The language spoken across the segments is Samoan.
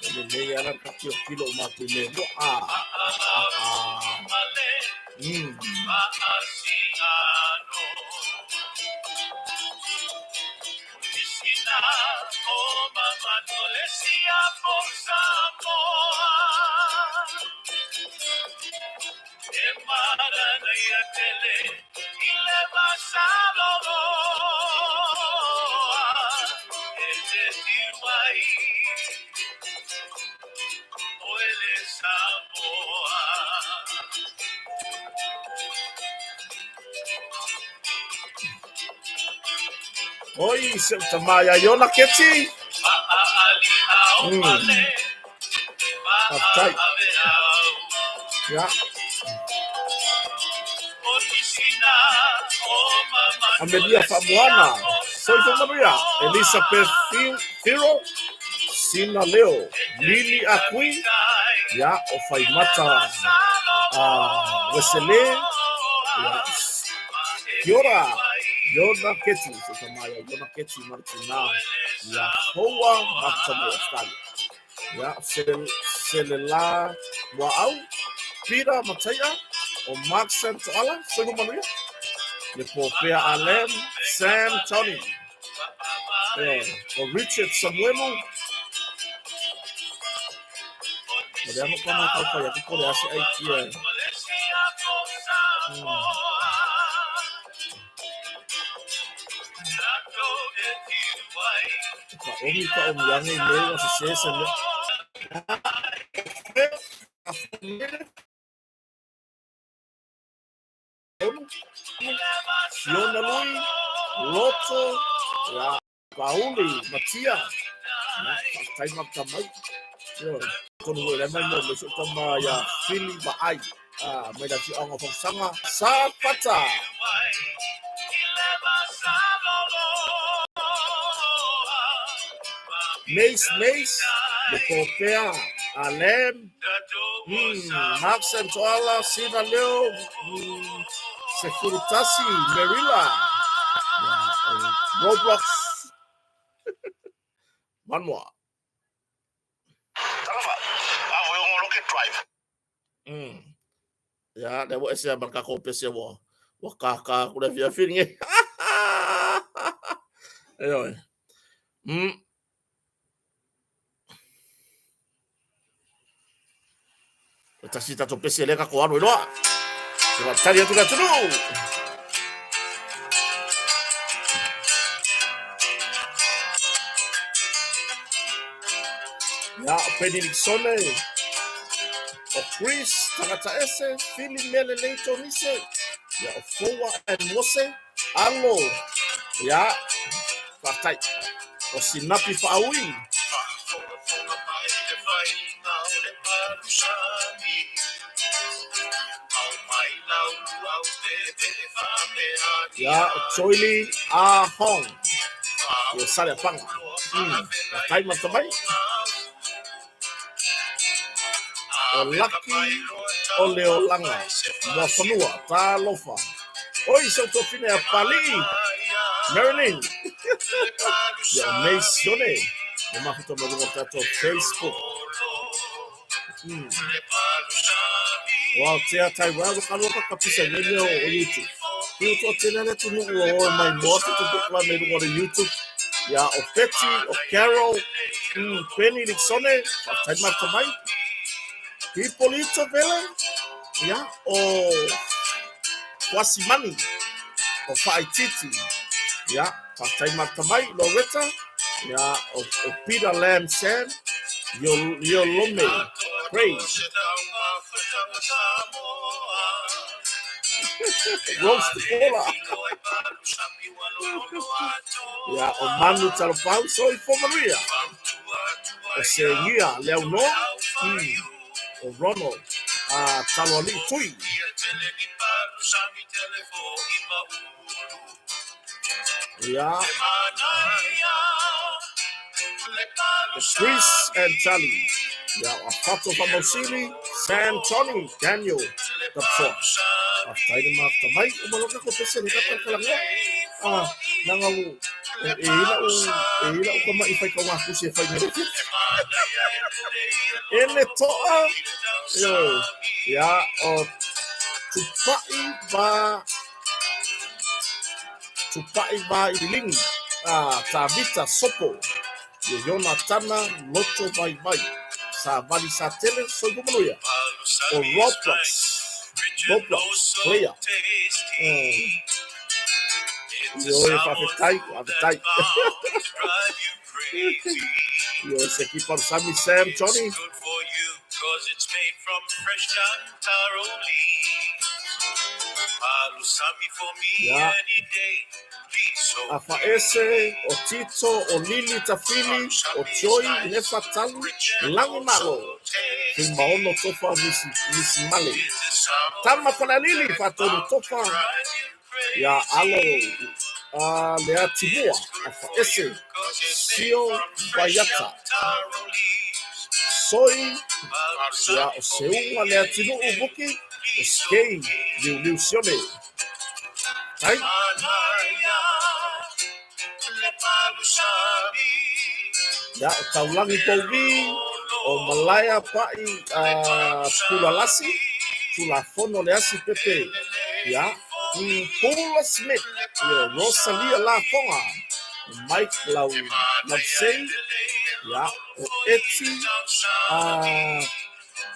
E lelei ala ka tilotilo o mātou nei mua. Ah, ah, ah. Mm. Oi, se o tamaia Iona Keti. Mm. Faafetai. Ia. Amelia Faamoana, Soifua Manuia, Elizabeth Firo, Sina Leo, Lili Akui, ia, o Faimata Wesele, ia, Kia ora, Iona Keti, se tamaia Iona Keti Martina, ia Houa Mafuta mai Australia. Ia, Selela Muaau, Pira Mataia, o Mark Santoala, Soifua Manuia, Le Popea Alem, Sam Tony, o Richard Samuelu, O le ano kana tau whai atu ko le ase ai kia. Ka omi ka omi ange i mea wa se se se mea. Siona Lui, Loto, ia, Pauli, Matia, ia, faafetai mata mai. Ioe, tonu foi le mai mo me so tama ia Fili Vaai, mai le afioaga o Fausaga, Safata. Mace Mace, le Popea, Alem, Mark Santoala, Sina Leo, Sefurutasi, Merila, Roblox, Manua. Talofa, a voi o ngolo ke drive. Ya, lea ua ese ma le takou pese ua ua kākā aku le afiafi lenei. Ioe. E tasi tatou pese lea tatou alu ai loa. Se faatali atu le atunuu. Ia, o Penny Nixone, o Chris Tagata Ese, Fili Melelei Tonise, ia, o Foua and Mose, Alo, ia, faafetai. O Sinapi Faaui. Ia, o Toili A Hong, o Saleapaga. Faafetai mata mai. O Lucky o Leolaga, Muafanua, talofa. Oi, si ou tuafine a Palii, Marilyn. Ia, o May Sione, e mafuta mai luga o le tatou Facebook. O Aotea Taiwao, ka lua ka pisa nei mea o YouTube. I o toatele le atunuu ua o e maimoa tatou polokalame i luga o le YouTube. Ia, o Betty, o Carol, Penny Liksone, faafetai mata mai. Hipolito Vele, ia, o Wasimani, o Faaititi, ia, faafetai mata mai. Loretta, ia, o Peter Lam Sam, Yolome, Craig. Rose Tupola. Ia, o Manu Talopau, soifua manuia. O Segia Leaunoa, o Ronald Taloalii Tui. Ia, o Chris and Charlie. Ia, o Afato Famausili, Sam Tony, Daniel Tapsoa. Faafetai le mafta mai. O maloka ko pese le kata kalagoa. Ah, nanga u e e ila u e ila u kama i fai ka wā kusi e fai ngere. E le toa. Io, ia, o Tupai va Tupai va i Lingi, a Tavita Sopo, Ia Ionatana Loto Vaivai, Savali Satele Soifua Manuia, o Roblox, Roblox Player. Ioe, faafetai, faafetai. Ioe, se ki Parusami Sam Johnny. Ia. Afaese, o Tito, o Lili Tafili, o Joy Nefa Talu, Lagi Malo, Tuimaono Tofa Misi, Misi Male, Tama Falealili, Faatonu Tofa, ia Alo a Lea Timua, Afaese, Sio Vaiata, Soi, ia o Seuga Lea Tinuu Vuki, o Skei Liuliu Sione. Tai. Ia, o Taulangi Pouvi, o Malaea Pa'i Pulalasi, Tulafono Le Asi Pepe, ia, Pula Smith, ia, Rosalia Lafoga, o Mike Lau, Lausei, ia, o Eti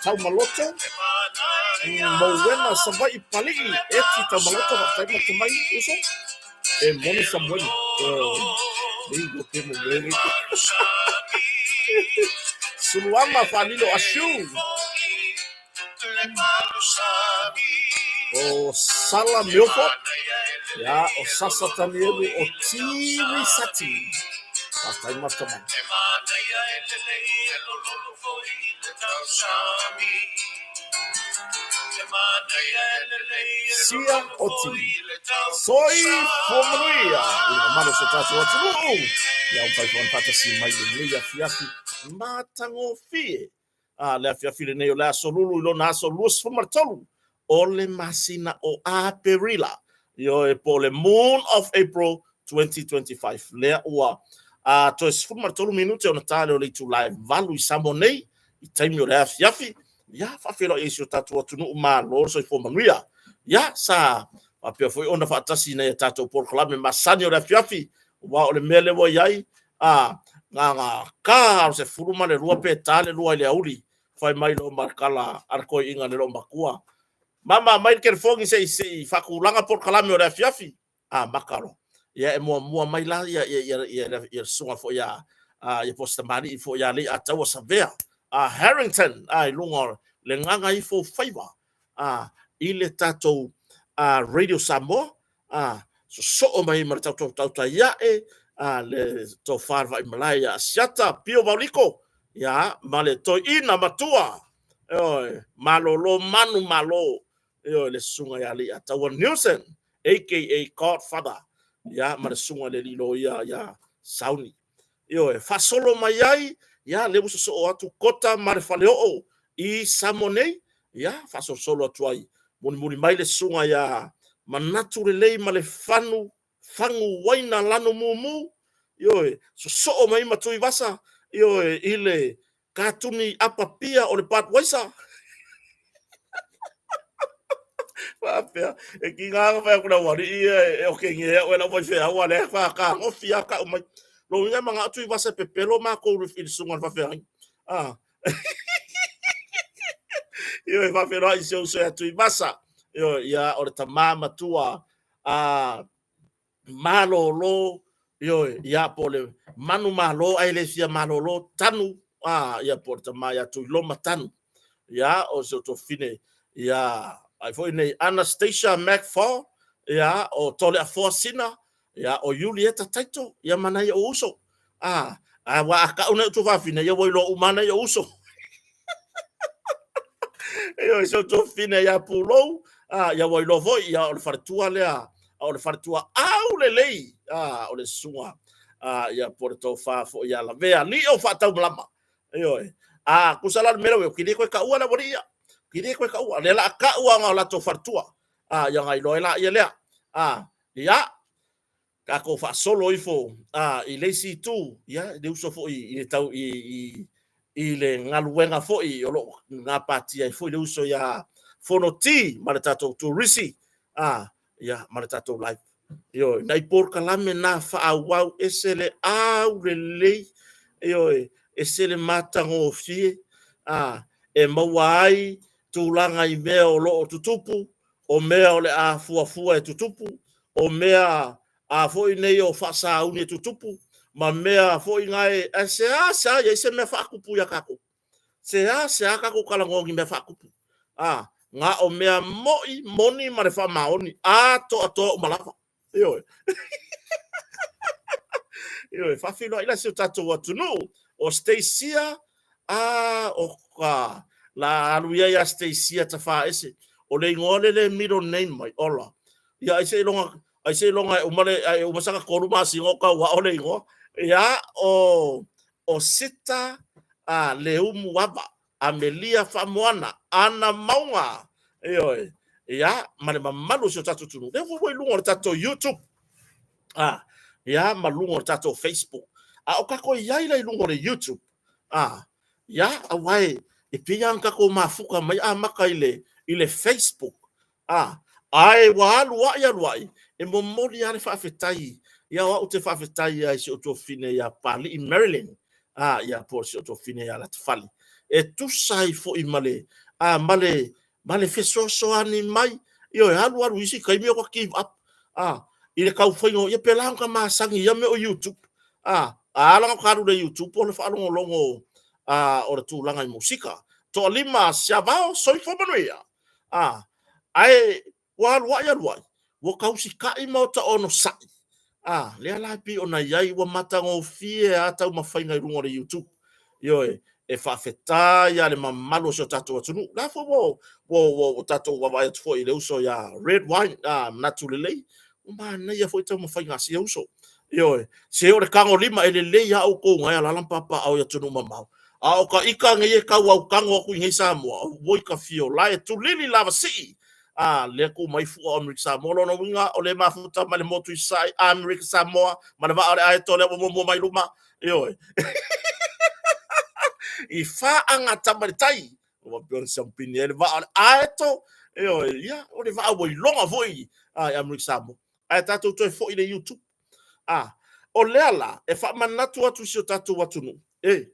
Taumaloto, Mouena Savaii Palii, Eti Taumaloto, faafetai mata mai, uso. E moni Samueli. Nei ua ke mo mele. Suluama Faalilo Ashu. O Sala Meofo. Ia, o Sasa Tanielu o Tiwi Sati. Faafetai mata mai. Sia Oti. Soifua manuia i le mamalu o so tatou atunuu. Ia ua mafai foi ona faatasi mai i lenei afiafi matagofie. A le afiafi lenei o le aso Lulu i lona aso 23 o le masina o Aperila. Ioe, po o le Moon of April 2025. Lea ua a toe 13 minute ona ta lea o le itula e 8 i Samoa nei, i taimi o le afiafi. Ia, faafeiloai ai si o tatou atunuu, malo le soifua manuia. Ia, sa faapea foi ona faatasi i nai a tatou polokalame masani o le afiafi, aua o le mea lea ua i ai, a, na ka o se 12 pe ta le lua i le aoauli, fai mai lo makala a le toeaina le loomatua. Mama, aumai le telefoni se i se i faatulaga polokalame o le afiafi. A maka loa. Ia e muamua mai la ia ia ia ia ia le susuga foi ia ia Positamalii foi ia Leiataua Savea a Harrington a i luga o le Gagaifo Faiva a i le tatou Radio Samoa a sosoo mai ma le tatou tautai ae a le tofa le Vaimalae ia Asiata Pio Vaoliko ia ma le toeaina matua ioe malolo manu malo ioe le susuga ia Leiataua Nielsen aka Godfather ia ma le susuga i le alii loia ia Sauni. Ioe, faasolo mai ai, ia lea ua sosoo atu Kota ma le Faleoo i Samoa nei, ia faasolosolo atu ai. Mulimuli mai le susuga ia Manatu Lelei ma le Fanu Fagu Uaina Lanu Mumu, ioe, sosoo mai ma Tuivasa, ioe, i le katuni apa pia o le Budweiser. Faapea, e ki ngā whai aku lau ari ia e oke nge au e lau whai whea lea wha ka ngofi a ka umai. Lo inga manga atu i vasa pepelo ma kou i le sunga le whawheangi. Ah. Io e whawheroa i se uso atu i vasa. Io ia o le tamā matua a malōlō, ioe, ia po o le manu malo ae le fia malōlō, tanu, a, ia po o le tama ia Tuiloma Tanu. Ia, o si o tuafafine, ia, ai foi nei, Anastasia McFall, ia, o Toleafoa Sina, ia, o Iulieta Taito, ia ma nai ou uso. A, a wa a kau nai o tuafafine, ia ua iloa uma nai ou uso. Ioe, si o tuafafine ia Pulou, a, ia ua iloa foi, ia, o le faletua lea, a o le faletua au lelei, a, o le susuga, a, ia, po o le tofa foi ia Lavea, alii o faataumalama. Ioe. A, tusa la le mea lea, ou te le toe taua le aualii ia. Ou te le toe taua. Lea la a tau lava o latou faletua. A, ia ona iloa ai laia lea. A, ia, tatou faasolo ifo a, i le isi itu, ia, le uso foi i le tau, i, i, i le galuega foi o lo o gapatia ai foi le uso ia Fonoti ma le tatou turisi, a, ia, ma le tatou live. Ioe, nai polokalame na faaauau ese le aulelei, ioe, ese le matagofie, a, e maua ai tulaga i mea o lo o tutupu, o mea o le a fuafua e tutupu, o mea a foi nei o faasauni e tutupu, ma mea foi nae, ae seasea i ai se mea faatupu iā tatou. Seasea tatou talanoa i ni mea faatupu. A, na o mea moi, moni ma le faamaoni, atoatoa uma lava. Ioe. Ioe, faafeiloai la si o tatou atunuu, o Stacia, a, o ka, la alu ia ia Stacia Tafaese, o le igoa le le middle name mai, ola. Ia, ai seiloga, ai seiloga e uma le, ai uma saka 3 masina o tau ao le igoa. Ia, o, o Sita a Leumuava, Amelia Faamoana, Ana Mauga, ioe, ia, ma le mamalu o si o tatou atunuu. Lea foi ua i luga o le tatou YouTube, a, ia, ma luga o le tatou Facebook. A o tatou i ai la i luga o le YouTube, a, ia, aua e, e pei lava ona tatou mafuta mai amata i le, i le Facebook, A, ae ua alu a'i alu a'i, e momoli lava le faafetai ia o au te faafetai ai i si ou tuafafine ia Papalii Marilyn, a, ia po o si ou tuafafine ia Latafale, e tusa ai foi ma le, a, ma le, ma le fesoasoani mai. Ioe, alu alu i isi taimi ua give up, a, i le tau faiga o, ia pēlā ona ta masani i ia mea o YouTube, a, a ala ona ta alu i le YouTube o le faalogologo, a, o le tulaga i musika. Toalima, Siavao, soifua manuia. A, ae ua alu a'i alu a'i, ua tausita'i ma ota onosa'i. A, lea la e pei ona i ai, ua matagofie lava taumafaiga i luga o le YouTube. Ioe, e faafetai lava i le mamalu o si o tatou atunuu. O lea foi ua, ua, ua, ua tatou vaavaai atu foi i le uso ia Red Wine, a, manatu lelei, ua manaia foi taumafaiga a sia uso. Ioe, se o le tagolima e lelei lava outou na e alaala ma papaaao i atunuu mamao. A o ka ika nei e tau autago atu i nei Samoa, auoi ka fio la e tulili lava sii. A lea tu mai fua o Amerika Samoa, lona uiga o le mafuta ma le motu i Sasae, Amerika Samoa, ma le vaa o le aeto lea ua muamua mai luma. Ioe. I faaga tama i le tai. Ua pei ona siampini ai le vaa o le aeto. Ioe, ia, o le vaa ua iloga foi i Amerika Samoa. Ae tatou toe foi i le YouTube. A, o lea la, e faamanatu atu i si o tatou atunuu, e,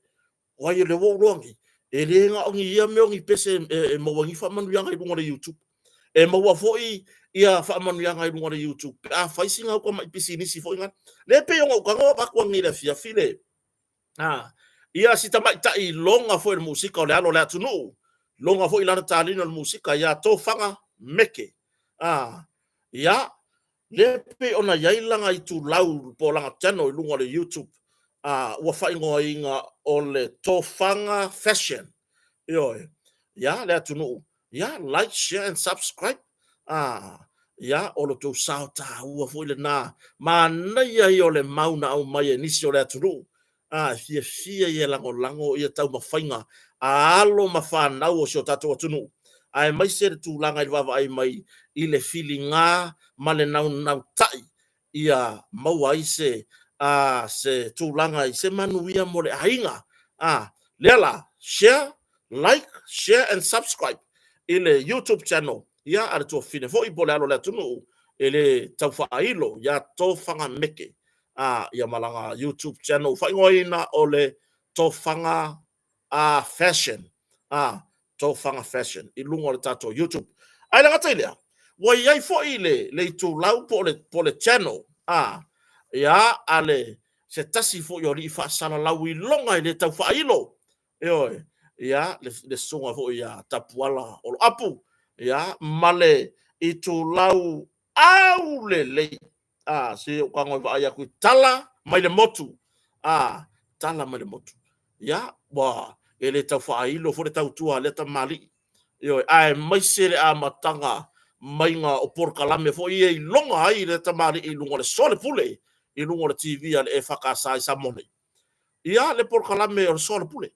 o ai o lea ua ou iloa nei, e le na o ni ia mea o ni pese e maua ai ni faamanuiaga i luga o le YouTube. E maua foi ia faamanuiaga i luga o le YouTube pe a fai sina uta mai pisinisi foi na. Lea e pei ona ou tago avatu ananei i le afiafi le, a, ia si tamaitai iloga foi o le musika o le alo o le atunuu, iloga foi i lana talina o le musika ia Tofaga Meke. A, ia, Lea pei ona i ai lana itulau po o lana channel i luga o le YouTube, a ua faaigoaina o le Tofaga Fashion. Ioe. Ia, le atunuu, ia, like, share and subscribe. A, ia, o lo outou sao taua foi lena. Manaia ia o le mau na aumai e nisi o le atunuu. A, e fiafia ia e lagolago ia taumafaiga a alo ma fanau o si o tatou atunuu, aemaise le tulaga i le vaavaai mai i le filiga ma le naunautai ia maua ai se, a, se tulaga i se manuia mo le aiga. A, lea la, share, like, share and subscribe i le YouTube channel. Ia, a le tuafafine foi po o le alo o le atunuu, e le tau faailo ia Tofaga Meke, a, ia ma lana YouTube channel ua faaigoaina o le Tofaga a Fashion, a, Tofaga Fashion i luga o le tatou YouTube. Ae le gata i lea, ua i ai foi le, le itulau po o le, po o le channel, a, ia, a le, se tasi foi o alii faasalalau iloga e le tau faailo, ioe, ia, le, le susuga foi ia Tapuala Oloapu, ia, ma le itulau aulelei. A, se ou tago e vaai atu i tala mai le motu. A, tala mai le motu. Ia, ua e le tau faailo foi le tautua a lea tamalii. Ioe, aemaise le amataga maiga o polokalame foi ia e iloga ai lea tamalii i luga o le soalepule i luga o le TV a le EFKS i Samoa nei. Ia, le polokalame o le soalepule.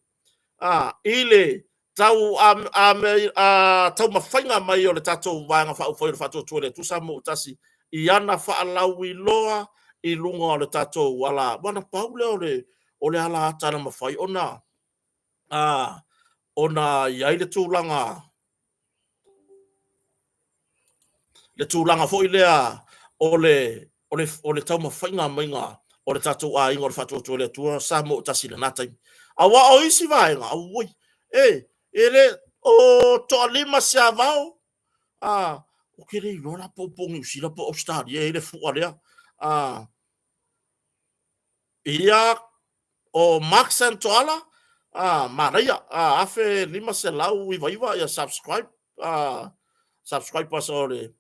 A, i le tau a, a, a, taumafaiga mai o le tatou Vaega Faaupufai o le Faatuatua i le Atua Samoa ua Tasi i ana faalauiloa i luga o le tatou ala, aua na pau lea o le, o le ala ata na mafai ona, a, ona i ai le tulaga le tulaga foi lea o le, o le, o le taumafaiga maiga o le tatou aiga o le Faatuatua i le Atua Samoa ua Tasi i lena taimi. Aua o isi vaega, auoi, e, e le, o toalima Siavao, a, ou te le iloa la po o Niu Sila po o Ausetalia e i ai le fua lea. A, ia, o Mark Santoala, a, manaia, a, 1599 ia subscribe, a, subscribers o le,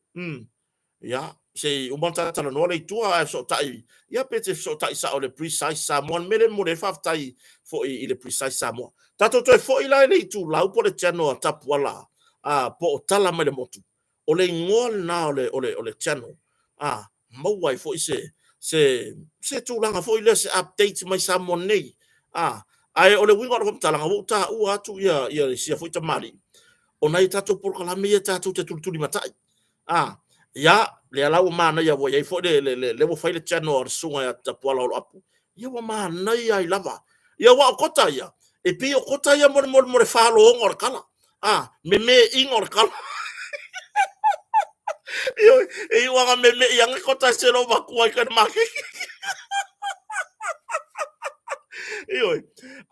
ia, se i uma ona ta talanoa lea i tua ae fesootai, ia pe te fesootai sao i le Precise Samoa. Le mea lea e momoli ai le faafetai foi i le Precise Samoa. Tatou toe foi la i le itulau po o le channel a Tapuala, a, po o Tala Mai le Motu. O le igoa lena o le, o le, o le channel, a, maua ai foi se, se, se tulaga foi lea, se update mai Samoa nei. A, ae o le uiga o lau faamatalaga, ua ou taua atu ia, ia sia foi tamalii, o nai a tatou polokalame ia tatou te tulitulimatai. A, ia, lea la ua manaia ua i ai foi le, le, le, lea ua fai le channel a le susuga ia Tapuala Oloapu. Ia ua manaia ai lava. Ia aua o kota ia, e pei o kota ia mo le, mo le, mo le faloga o le kala. A, memeʻiga o le kala. Ioe, e iu anga memeʻi anga kota e se lo matua i kana makeke. Ioe,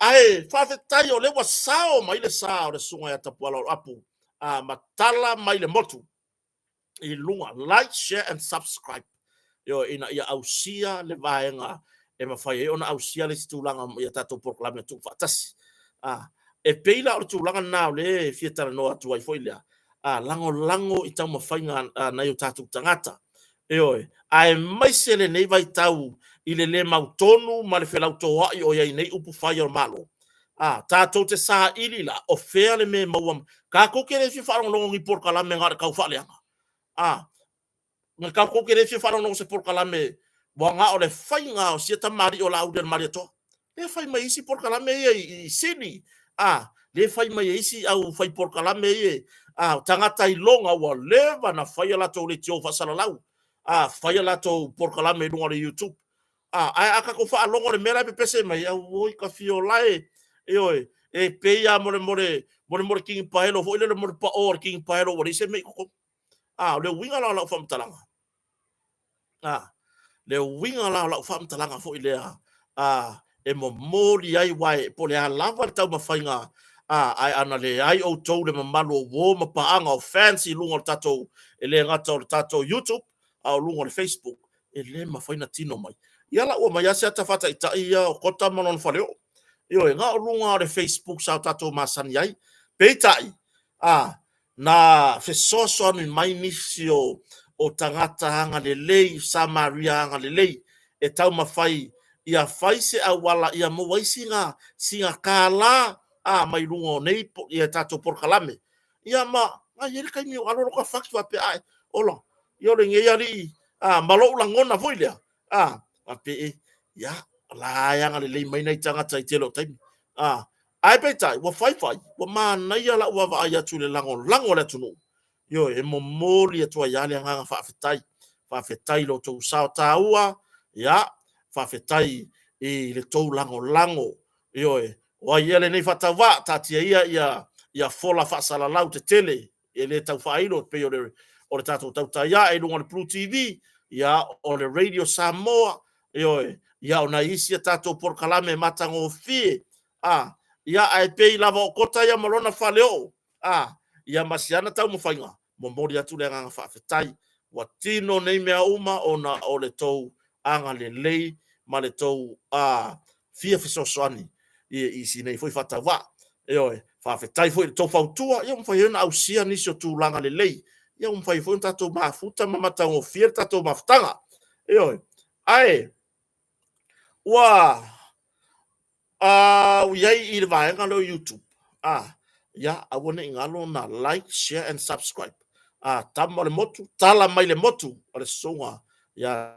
ae faafetai o lea ua sao mai le sa o le susuga ia Tapuala Oloapu a ma tala mai le motu i luga like, share and subscribe. Ioe, ina ia ausia le vaega e mafai ai ona ausia le isi tulaga ia tatou polokalame tuufaatasi. A, e pei la o le tulaga lena o lea e fia talanoa atu ai foi lea, a, lagolago i taumafaiga a nai o tatou tagata. Ioe, aemaise lenei vaitau i le le mautonu ma le felautoa'i o i ai nei upufai o le Malo. A, tatou te saili la, o fea le mea e maua mai. Tatou te le fia faalogologo i ni polokalame na o le tau faaleaga. A, na tatou te le fia faalogologo i se polokalame ua na o le faiga o sia tamalii o Laauli o le Malietoa. Lea fai mai isi polokalame ia i Sini. A, lea fai mai e isi au fai polokalame ia, a, tagata iloga ua leva na fai a latou leitio faasalalau. A, fai a latou polokalame i luga o le YouTube. A, ae a tatou faalogo i le mea la e pepese mai, auoi ka fiola e, ioe, e pei lava mo le, mo le, mo le, mo le kini paelo foi lele, mo le paoa o le kini paelo ua leai se mea i totonu. A, o le uiga la o lau faamatalaga, a, le uiga la o lau faamatalaga foi lea, a, e momoli ai, aua e, po o le a lava le taumafaiga, a, ae ana leai outou le mamalu o uo ma paaga o fans i luga o le tatou, e le gata o le tatou YouTube, a o luga o le Facebook, e le mafai ona tino mai. Ia la ua aumai lava se ata faataitai ia o Kota ma lona faleoo. Ioe, na o luga o le Facebook sa o tatou masani ai. Peitai, a, na fesoasoani mai nisi o, o tagata agalelei, Samaria agalelei, e taumafai ia fai se auala ia maua ai sina, sina kālā a, mai luga o nei ia tatou polokalame. Ia ma, na i ai le taimi o alo lota fati faapea, ae, ola, ia o lenei alii, a, ma lou lagona foi lea, a, faapea e, ia, la e agalelei mai nai tagata i tele o taimi. A, ae peitai, ua faifai, ua manaia lau vaavaai atu i le lagolago a le atunuu. Ioe, e momoli atu ai lava le agaga faafetai. Faafetai i lo outou sao taua, ia, faafetai i le tou lagolago. Ioe, o ai ea lenei faatauvaa, taatia ia ia, ia fola faasalalau tetele. E le tau faailo e pei o le o le tatou tautai ae i luga o le Blue TV, ia, o le Radio Samoa, ioe, ia, o nai isi a tatou polokalame matagofie, a, ia, ae pei lava o Kota ia ma lona faleoo, a, ia ma si ana taumafaiga, momoli atu le agaga faafetai. Ua tino nei mea uma ona o le tou agalelei ma le tou fia fesoasoani i si nei foi faatauvaa. Ioe, faafetai foi i le tou fautua, ia ua mafai ai ona ausia nisi o tulaga lelei, ia ua mafai foi ona tatou mafuta ma matagofie le tatou mafutaga. Ioe, ae ua i ai i le vaega lea o YouTube, ia, aua ne i galo ona like, share and subscribe. Tama o le motu, tala mai le motu o le susuga ia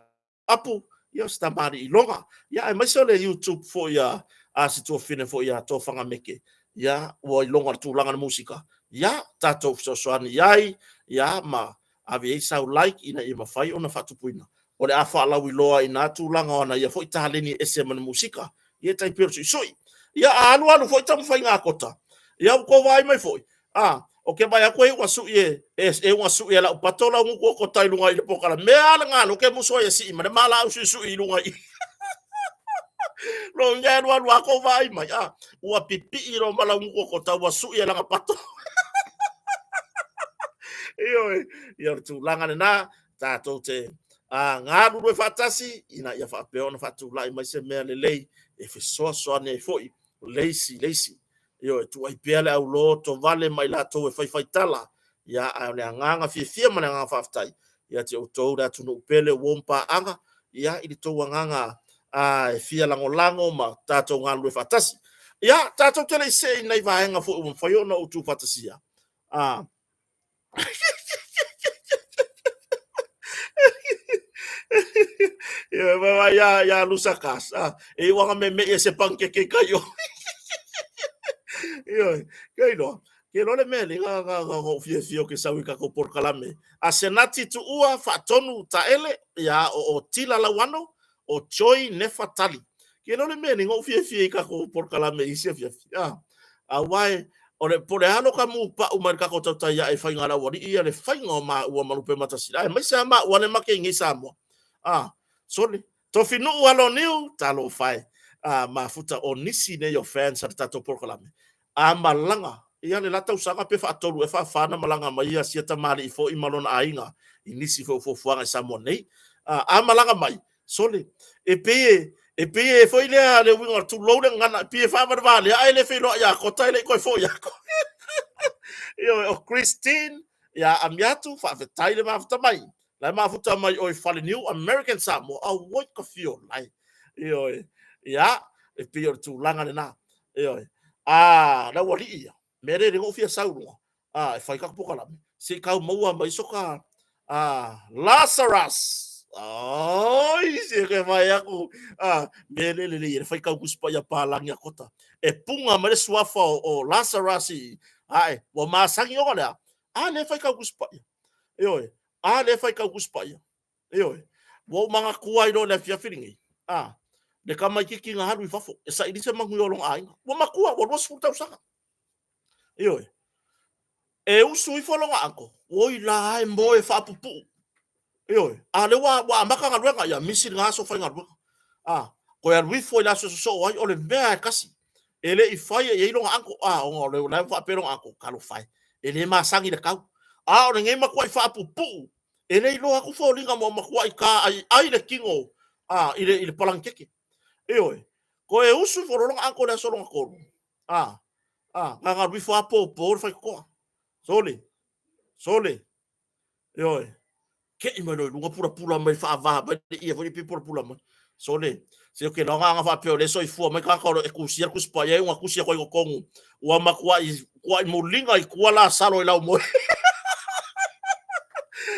Apu, ia o se tamalii iloga. Ia aemaise o le YouTube foi a si tuafafine foi ia Tofaga Meke, ia ua iloga i le tulaga o le musika, ia tatou fesoasoani i ai, ia ma ave i ai sau like ina ia mafai ona faatupuina. O le a faalauiloa i na tulaga o ana ia foi taleni e ese ma le musika, ia e tai pei o le suisui. Ia a alualu foi taumafaiga a Kota, ia ua tou vaai mai foi, a, o ke vaai atu e iuga sui e, e iuga sui e lau pato lau gutu o Kota i luga i le pokala. Mea a le galo ke musu ai e sii ma le ma laau suisui i luga i. Lo ia alualu a tou vaai mai, a, ua pipii loa ma lau gutu o Kota ua sui e lana pato. Ioe, ia o le tulaga lena, tatou te galulue faatasi ina ia faapea ona faatulai mai se mea lelei e fesoasoani ai foi le isi i le isi. Ioe, tuu ai pea le aulotovale ma i latou e faifaitala, ia, ae o le agaga fiafia ma le agaga faafetai ia te outou le atunuu pele ua om paaga, ia, i le tou agaga e fia lagolago ma tatou galulue faatasi. Ia, tatou te le i see i nai vaega foi ua mafai ona ou tuufaatasia. Ia, vai ia, ia Lusa Kas. E iu anga me me i se pankeke i kai o. Ioe, kei loa. Ke loa le mea le nga nga nga nga fia fia o ke sau i kako polokalame. A Senati tuua faatonu taele, ia o Tila Lauano, o Joy Nefa Tali. Ke loa le mea le nga fia fia i kako polokalame i sia fia fia. Aua e, o le po le alo ka mupa'u mai le takou tautai ae i faiga a le aualii ia le faiga o maua ma Lupematasi aemaise a maua le make i nei Samoa. A, sole, Tofinu'u Aloniu, talofa e, a, mafuta o nisi nei o fans a le tatou polokalame. A malaga, ia le la tausaga pe faatolu ea faafa na malaga mai ia sia tamalii foi ma lona aiga i nisi foi o fuafuaga i Samoa nei. A, a malaga mai, Sole, e pei e, e pei e foi lea le uiga o le tulou le gagana, e pei e faavalevalea ae le feiloai ia Kota e le i toe foi atu. Ioe, o Christine, ia Amiatu, faafetai le mafuta mai. La e mafuta mai oi Faleniu, American Samoa, auoi ka fio lai. Ioe, ia, e pei o le tulaga lena. Ioe, a, le aualii ia, mea le le ou fia sau luga, a, e fai taku pokalame, se i tau maua mai so ka a, Lazarus. Oi, se ke vai aku. A, me le le le le fai kau kusi paia palangi a kota. E punga mai le suafa o Lazarus i, ae, ua masangi oga lea. A, le fai kau kusi paia. Ioe, a, le fai kau kusi paia. Ioe, ua ou manatua ai loa i le afiafi lenei, a, le tamaitiiti na alu i fafo e saili se manuia o lona aiga. Ua matua, ua 20 tausaga. Ioe, e usu ifo lona uncle, oi la e moe faapupuu. Ioe, a lea ua amata galuega, ia misi lena aso faigaluega. A, toe alu ifo i le aso e sosoo ai, o le mea e tasi, e le i faia i ai lona uncle, a, ona o le la e faapea lona uncle, talofa e, e le masani i le tau. A o lenei matuai faapupuu, e le iloa atu foliga ma matuai taaiai le tino a, i le palagikeke. Ioe, toe usu ifo loa lona uncle i le aso lona tolu, a, a, na galu ifo lava popo le faitotoa. Sole, sole, ioe, kei mai loa i luga pulapula mai faava mai le ie foi le pulapula mai. Sole, se o ke loa nganga faapea o le soifua mai tagata o lo e kusia le Tusi Paia e una tusi atu ai i totonu ua matuai kuai muliga i tua Lasalo i laumoe.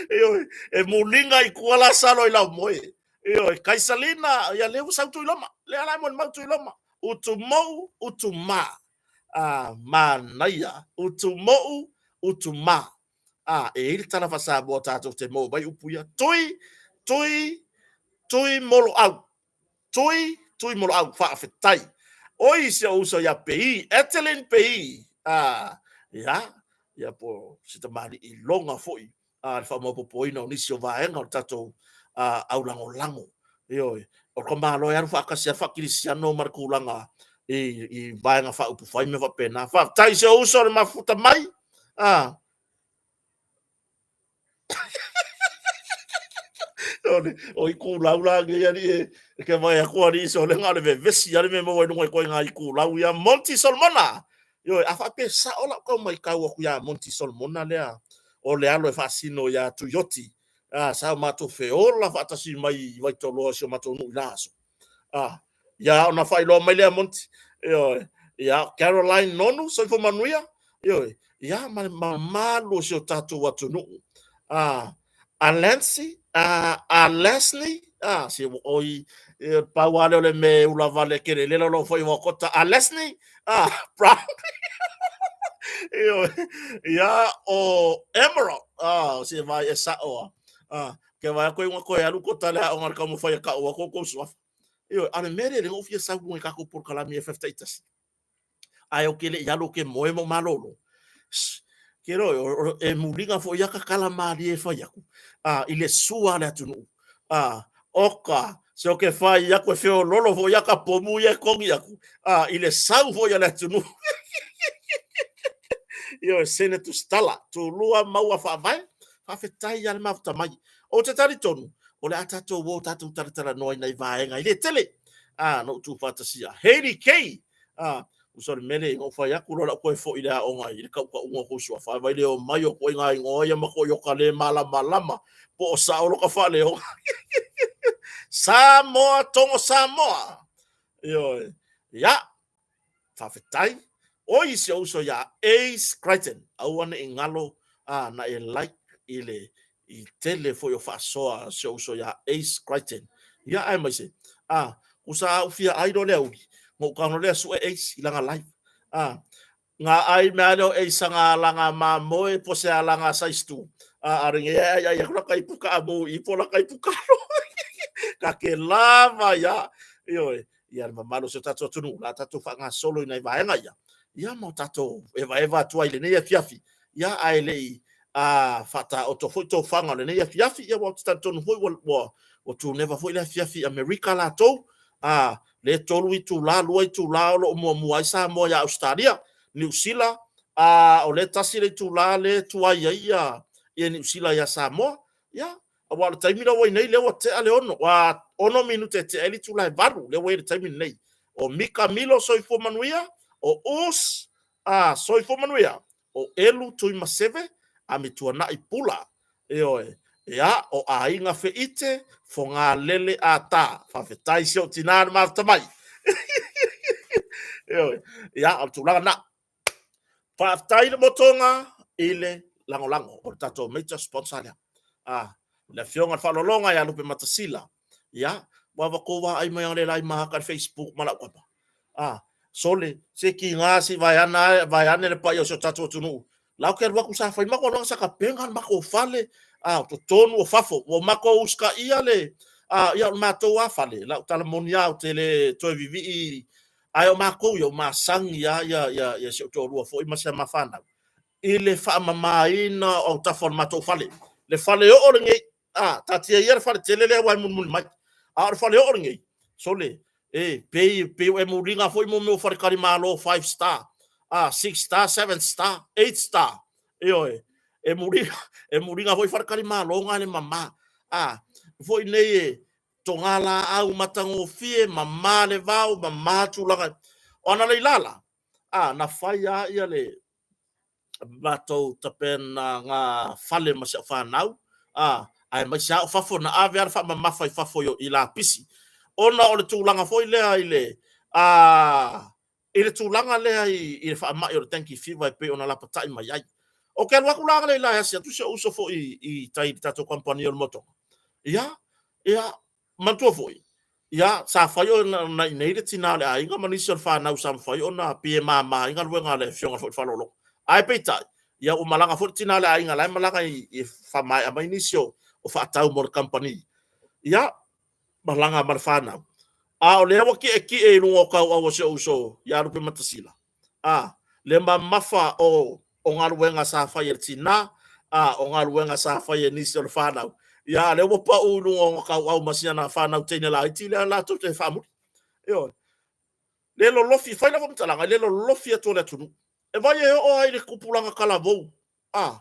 Ioe, e muliga i tua Lasalo i laumoe. Ioe, Kaisalina, ia lea ua sau Tuiloma. Lea la e molimau Tuiloma. Utu mou, utu ma. Ah, manaia. Utu mou, utu ma. Ah, e i ai le tala faa-Samoa tatou te maua mai upu ia. Tui, tui, tui moloau. Tui, tui moloau, faafetai. Oi, si ou uso ia Pei, Etelin Pei. Ah, ia, Ia po o se tamalii loga foi le faamaopoopoina o nisi o vaega o le tatou aulagolago. Ioe, o le tamaloa e alu faatasi lava le faakerisiano ma le tulaga i Vaega Faaupufai ma mea faapena. Faafetai i si ou uso i le mafuta mai. O itulau la nei alii e te vaai atu alii sole na o le vevesi lava le mea e maua i luga o ituaiga itulau ia. Monty Solomona. Ioe, a faapea e sao lau tau matau atu ia Monty Solomona lea o le alo e faasino ia Tuioti, sa o matou feola faatasi mai i Vaitoloa i si o matou nuu i na aso. Ia ona faailoa mai lea Monty. Ioe. Ia, Caroline Nonu, soifua manuia. Ioe. Ia, ma le mamalu o si o tatou atunuu. A Lancy, a Leslie, se oi, pau lava lea o le mea e ula vale tele lela lou faiva o kota. A Leslie, Brown. Ioe. Ia, o Emerald, se vai e sao. Ke vai aku e koe alu kota le aoga le taumafai e tau atu outou suafa. Ioe, a o le mea lea lea na ou fia sau i luga i tatou polokalame FF taitasi. Ae ou te le i alu ou te moe ma ou malolo. Ke loe, e muliga foi ia tatala malie e fai atu, i le sua a le atunuu. Oka, se o ke fai atu e feololo foi ia ka pomu ia e togi atu, i le sau foi a le atunuu. Ioe, Senator Stala, tulua maua faavae, faafetai lava le mafuta mai. Ou te talitonu, o le a tatou o tatou talatalanoa i nai vaega e le tele. Na ou tuufaatasia. Hayley Kay, uso le mele, na ou fai atu loa lau toe foi i le aoga i le tautauga o tou suafa, vai le omai o ituaiga igoa ia ma Toyota le malamalama, po o sao loka faaleoga. Samoa, Togo Samoa. Ioe. Ia, faafetai. Oi si ou uso ia Ace Crichton, aua ne i galo na e like i le i tele foi o faasoa a si ou uso ia Ace Crichton. Ia aemaise, usa a ou fia ai loa le auli, na ou tago lea sue Ace i lana live. Nga ai mea lea o Ace nga alanga mamoe po se alanga size 2. A are nge ai ai aku la kai puka a mo i po la kai puka lo. Ka ke lava ia. Ioe, ia le mamalu o si o tatou atunuu, la tatou faagasolo i nai vaega ia, ia ma o tatou evaeva atu ai i lenei afiafi, ia ae le i faataoto foi tofaga o lenei afiafi, ia ua ou te talitonu foi ua tuneva foi le afiafi i Amerika latou, le 3 itula, 2 itula o lo o muamua ai Samoa ia Ausetalia, Niu Sila, o le 1 le itula le tuai ai ia Niu Sila ia Samoa, ia aua o le taimi lea ua i nei, lea ua tea le 6, ua 6 minute e tea ai le itula e 8, lea ua i ai le taimi lenei. O Mika Milo, soifua manuia, o Us, soifua manuia, o Elu Tuimaseve, a me Tuanai Pula, ioe, ia, o Aiga Feite, Fogalele Ata. Faafetai si ou tinā na mafuta mai. Ioe, ia, o le tulaga lena. Faafetai le motoga i le lagolago o le tatou major sponsor lea. Le afioga i le Faaaloaloga ia Lupe Matasila. Ia, ua vatou vaai mai le lai mahaka i le Facebook ma lau kapa. Sole, se kiga si vaeana, vaeane le paia o si o tatou atunuu. La ou te alu atu sa fai matou aluaga sa tapena le matou fale, o totonu o fafo. Ua matou usitaia le, ia o le matou lava fale, lau tala moni lava ou te le toe vivii. Ae o matou ia, ua masani lava ia si ou toalua foi ma si a ma fanau i le faamamaina o autafa o le matou fale. Le fale oo lenei, taatia ia le fale tele lea ua e mulimuli mai. A o le fale oo lenei, sole, e pei ua e muliga foi mo mea o faletalimalo 5 star, 6 star, 7 star, 8 star. Ioe, e muliga foi faletalimalo na le mama. Foi nei e toga laau matagofie, mama le vao, mama tulaga. O ana lei lala, na fai lava ia le matou tapenaga fale ma si au fanau, aemaise lava o fafo, na ave lava le faamamafa i fafo i lapisi. Ona o le tulaga foi lea i le tulaga lea i le faamai o le dengue fever e pei ona lapatai mai ai. Ou te alu atu la le e asi atu si ou uso foi i tai i le tatou kamupani o le motoga. Ia, ia, manatua foi, ia, sa fai ona i inei le tina o le aiga ma nisi o le fanau sa mafai ona pei e mama ai galuega a le afioga foi i le faaaloaloga. Ae peitai, ia ua malaga foi le tina o le aiga la e malaga i faamaea mai nisi o faatau mo le kamupani. Ia, malaga ma le fanau. A o lea ua tietie i luga o tauau o si ou uso ia Lupematasila, le mamafa o o galuega sa fai e le tinā, a o galuega sa fai e nisi o le fanau, ia a lea ua pau i luga o ona tauau ma si ana fanau teine laiti lea latou te faamuli. Ioe. Le lolofi, fai lau faamatalaga, le lolofi atu o le atunuu. E vai e oo lava i le tupulaga talavou, a,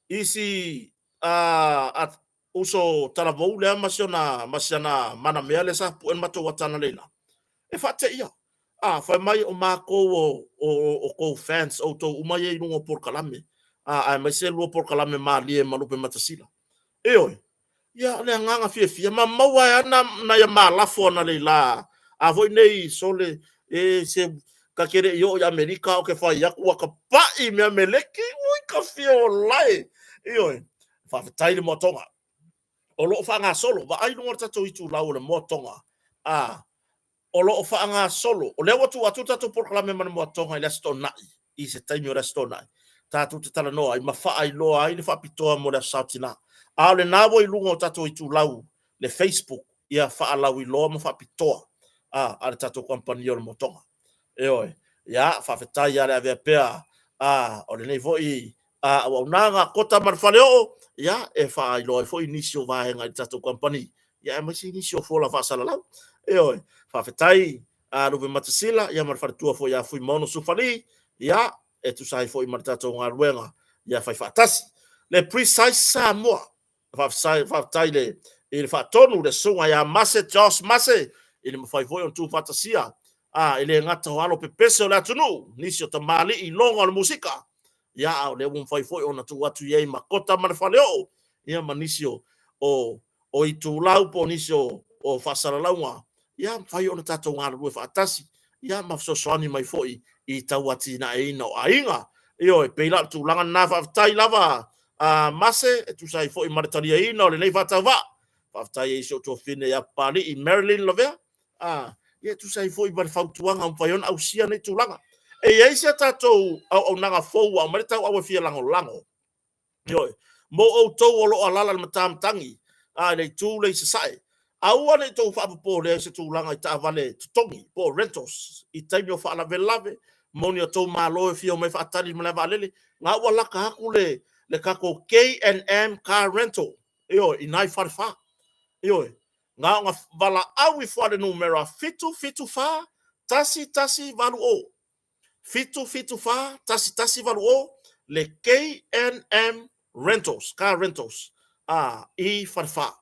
isi a, uso talavou lea ma si ona, ma si ana manamea lea sa pue le matou ata analeila, e faateia. A, fai mai o matou o tou fans, outou uma ia i luga o polokalame, a, aemaise lua polokalame malie ma Lupematasila. Ioe. Ia, o le agaga fiafia, ma maua ai lava nai a ma lafo analeila, a foi nei, sole, e se ta te le i oo i Amerika ou te fai atu ua ta pai mea meleki, ui ka fia ola e. Ioe, faafetai i le moatoga. O lo o faagasolo, vaai i luga o le tatou itulau o le moatoga, a, o lo o faagasolo, o lea ua tuu atu le tatou polokalame ma le moatoga i le Aso Toonai, i se taimi o le Aso Toonai, tatou te talanoa ai ma faailoa ai le faapitoa mo le Aso Sa o Tina. A o lena ua i luga o tatou itulau, le Facebook, ia faalauiloa ma faapitoa a, a le tatou kamupani o le moatoga. Ioe. Ia, faafetai ia le avea pea a, o lenei foi a, auaunaga, Kota ma le Faleoo, ia, e faailoa ai foi nisi o vaega i le tatou kamupani, ia, aemaise nisi o fola faasalalau. Ioe. Faafetai a Lupematasila, ia ma le faletua foi ia Fuimaono Sufali, ia, e tusa ai foi ma le tatou galuega, ia fai faatasi. Le Precise Samoa, Faafetai i le faatonu le susuga ia Mase Josh Mase i le mafai foi ona tuufaatasia a e le gata o alo pepese o le atunuu, nisi o tamalii iloga o le musika, ia a o lea ua mafai foi ona tuu atu i ai ma Kota ma le Faleoo, ia ma nisi o itulau po o nisi o faasalalauga, ia mafai ona tatou galulue faatasi, ia ma fesoasoani mai foi i tauatiaeina o aiga. Ioe, pei la o le tulaga lena, faafetai lava a Mase e tusa ai foi ma le taliaina o lenei faatauvaa. Faafetai ai i si ou tuafafine ia Papalii Marilyn Lavea, a, ia e tusa ai foi ma le fautuaga ua mafai ona ausia nei tulaga. E i ai se tatou auaunaga fou ua aumai le tauau e fia lagolago. Ioe, mo outou o lo o alaala i le matamatagi, a, i le itu lea i sasae, aua ne i tou faapopolea i se tulaga i taavale totogi po o rentals i taimi o faalavelave, moni a outou malo e fia omai e faatali i le malae vaalele, na ua laka atu le tatou K&M Car Rental, ioe, i ina i Falefa. Ioe, na ona valaau ifo lava i le numera 774 1180. 774 1180 le KNM Rentals, Car Rentals, a, i Falefa.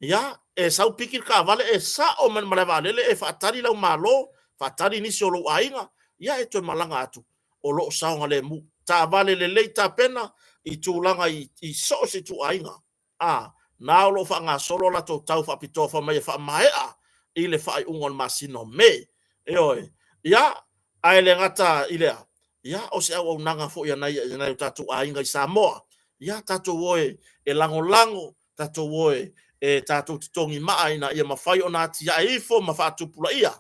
Ia, e sau piki le taavale e sao mai le malae vaalele e faatali lau malo, faatali nisi o lou aiga, ia e toe malaga atu o lo o saogalemu. Taavale lelei tapena i tulaga i so o se ituaiga. A, na o lo o faagasolo a latou tau faapitoa fai mai e faamaea i le faaiuga o le masina o Me. Ioe. Ia, ae le gata i lea, ia, o se auaunaga foi a nai, a nai o tatou aiga i Samoa. Ia, tatou o e, e lagolago, tatou o e, e tatou totogi maa ina ia mafai ona atiae ifo ma faatupulaia.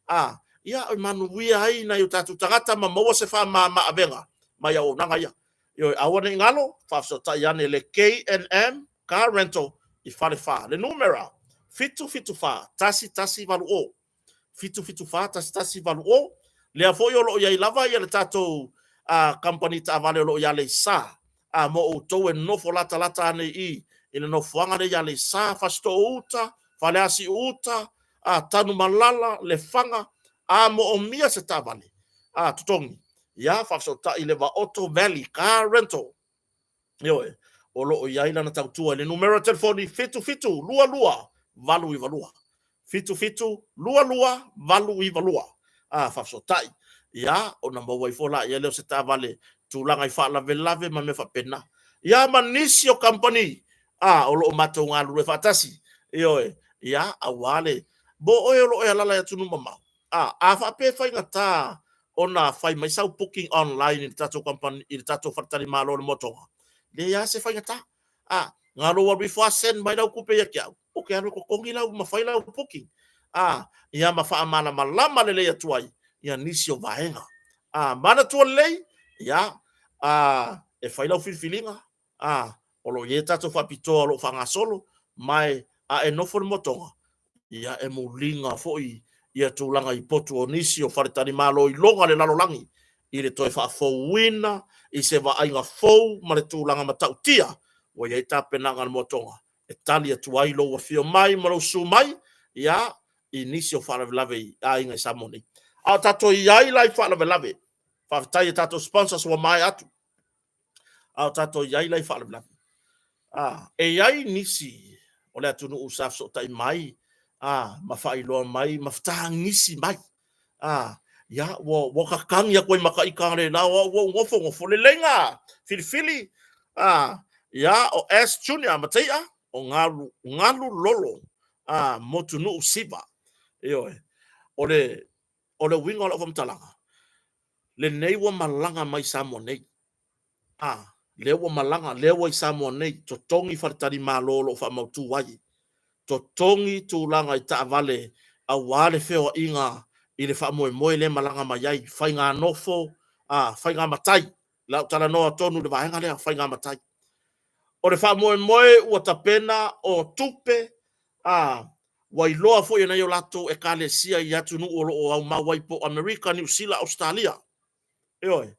A, ia, e manuia ai nai o tatou tagata ma maua se faamama-avega mai auaunaga ia. Ioe, aua ne i galo, faafesootai ane le K&M Car Rental i Falefa. Le numera, 774 1180. 774 1180. Lea foi o lo o i ai lava ia le tatou kamupani taavale o lo o i Aleisa, a mo outou e nofo latalata ane i i, i le nofoaga lea i Aleisa, Fasitoo uta, Faleasiu uta, a Tanumalala, Lefaga, a moomia se taavale, a totogi, ia faafesootai i le Vaoto Valley Car Rental. Ioe, o lo o i ai lana tautua i le numera telefoni 7722 892. 7722 892. A faafesootai, ia ona maua ifo laia lea o se taavale tulaga i faalavelave ma mea faapena. Ia ma nisi o kamupani a o lo o matou galulue faatasi. Ioe, ia aua le mo oe o lo o e alaala i atunuu mamao. A, a faapea e faigata ona fai mai sau booking online i le tatou company, i le tatou faletalimalo o le Moatoga, leai lava se faigata. A, na lou alu ifo lava send mai lau tupe ia te au, ou te alu e totogi lau ma fai lau booking. A, ia ma faamalamalama lelei atu ai ia nisi o vaega. A, manatua lelei, ia, a, e fai lau filifiliga, a, o lo o i ai tatou faapitoa o lo o faagasolo, ma e, a e nofo i le motoga, ia e muliga foi ia tulaga i potu o nisi o faletalimalo iloga le lalolagi i le toe faafouina i se vaaiga fou ma le tulaga matautia ua i ai tapenaga a le Moa Tonga e tali atu ai lou afio mai ma lou susu mai ia i nisi o faalavelave i aiga i Samoa nei. A o tatou i ai la i faalavelave, faafetai i tatou sponsors ua maea atu. A o tatou i ai la i faalavelave. E i ai nisi o le atunuu sa fesootai mai ma faailoa mai ma fetagisi mai. Ia, ua tatagi atu ai ma ita le la o au ua ou nofonofo, lelei na filifili. Ia, o S Junior Mataia, o Galu Lolo Motunuu Siva. Ioe. O le uiga o lau faamatalaga, lenei ua malaga mai Samoa nei. Lea ua malaga, lea ua i Samoa nei, totogi faletalimalo o lo o faamautu ai, totogi tulaga i taavale aua le feoaiga i le faamoemoe lea e malaga mai ai, faiganofo, faigamatai. O le a ou talanoa tonu i le vaega lea, faigamatai. O le faamoemoe ua tapena o tupe, ua iloa foi e nai o latou ekalesia i atunuu o lo o aumau ai po o Amerika, Niu Sila, Ausetalia. Ioe.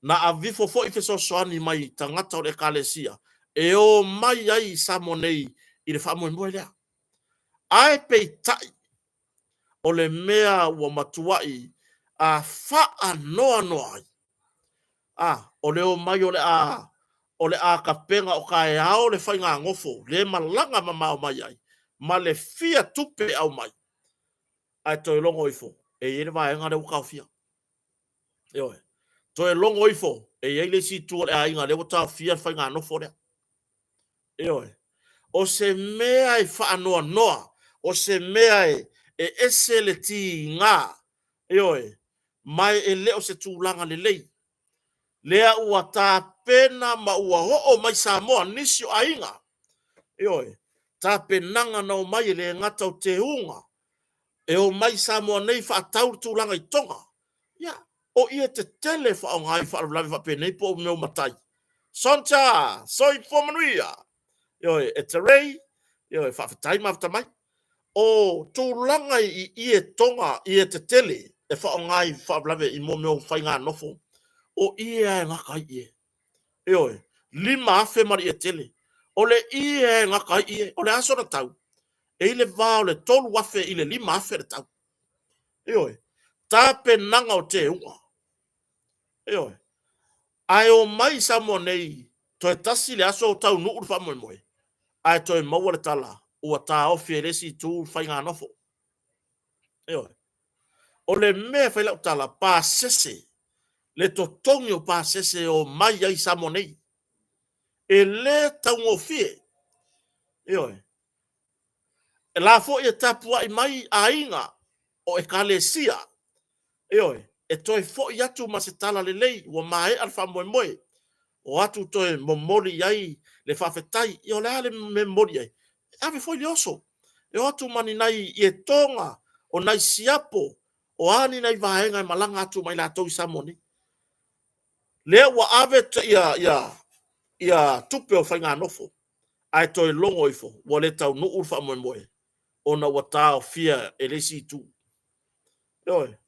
Na aveifo foi fesoasoani mai tagata o le ekalesia e o mai ai i Samoa nei i le faamoemoe lea. Ae peitai, o le mea ua matuai faanoanoa ai, o le omai o le a tapena o taeao le faiganofo lea e malaga mamao mai ai ma le fia tupe e aumai, ae toe logo ifo e i ai le vaega lea ua taofia. Ioe. Toe logo ifo e i ai le isi itu o le aiga lea ua taofia le faiganofo lea. Ioe. O se mea e faanoanoa, o se mea e ese le tiga, ioe, ma e le o se tulaga lelei. Lea ua tapena ma ua oo mai Samoa nisi o aiga, ioe, tapenaga na omai e le gata o teuga e omai i Samoa nei faatau le tulaga i Toga. Ia, o ie tetele e faaaoga ai i faalavelave faapenei po o mea o matai. Sonja, soifua manuia. Ioe, e Terei, ioe, faafetai mafuta mai. O tulaga i ie toga, ie tetele e faaaoga i faalavelave i mea o faiganofo, o ie lava e gata ai ie. Ioe, 5,000 ma le ie tele. O le ie lava e gata ai ie. O le a sona tau? E i le va o le 3,000 i le 5,000 le tau. Ioe, tapenaga o teuga. Ioe. Ae omai i Samoa nei, toe tasi le aso o taunuu le faamoemoe, ae toe maua le tala ua taofi e le isi itu le faiganofo. Ioe. O le mea e fai lau tala, pasese, le totogi o pasese e omai ai i Samoa nei, e le taugofie. Ioe. E la foi e tapuai mai aiga o ekalesia, ioe, e toe foi atu ma se tala lelei ua maea le faamoemoe, o atu toe momoli i ai le faafetai. Ia o le a le mea e momoli i ai? E ave foi le oso, e o atu ma ni nai ietoga, o nai siapo, o a ni nai vaega e malaga atu ma i latou i Samoa nei. Lea ua ave ia tupe o faiganofo, ae toe logo ifo ua le taunuu le faamoemoe ona ua taofia e le isi itu. Ioe.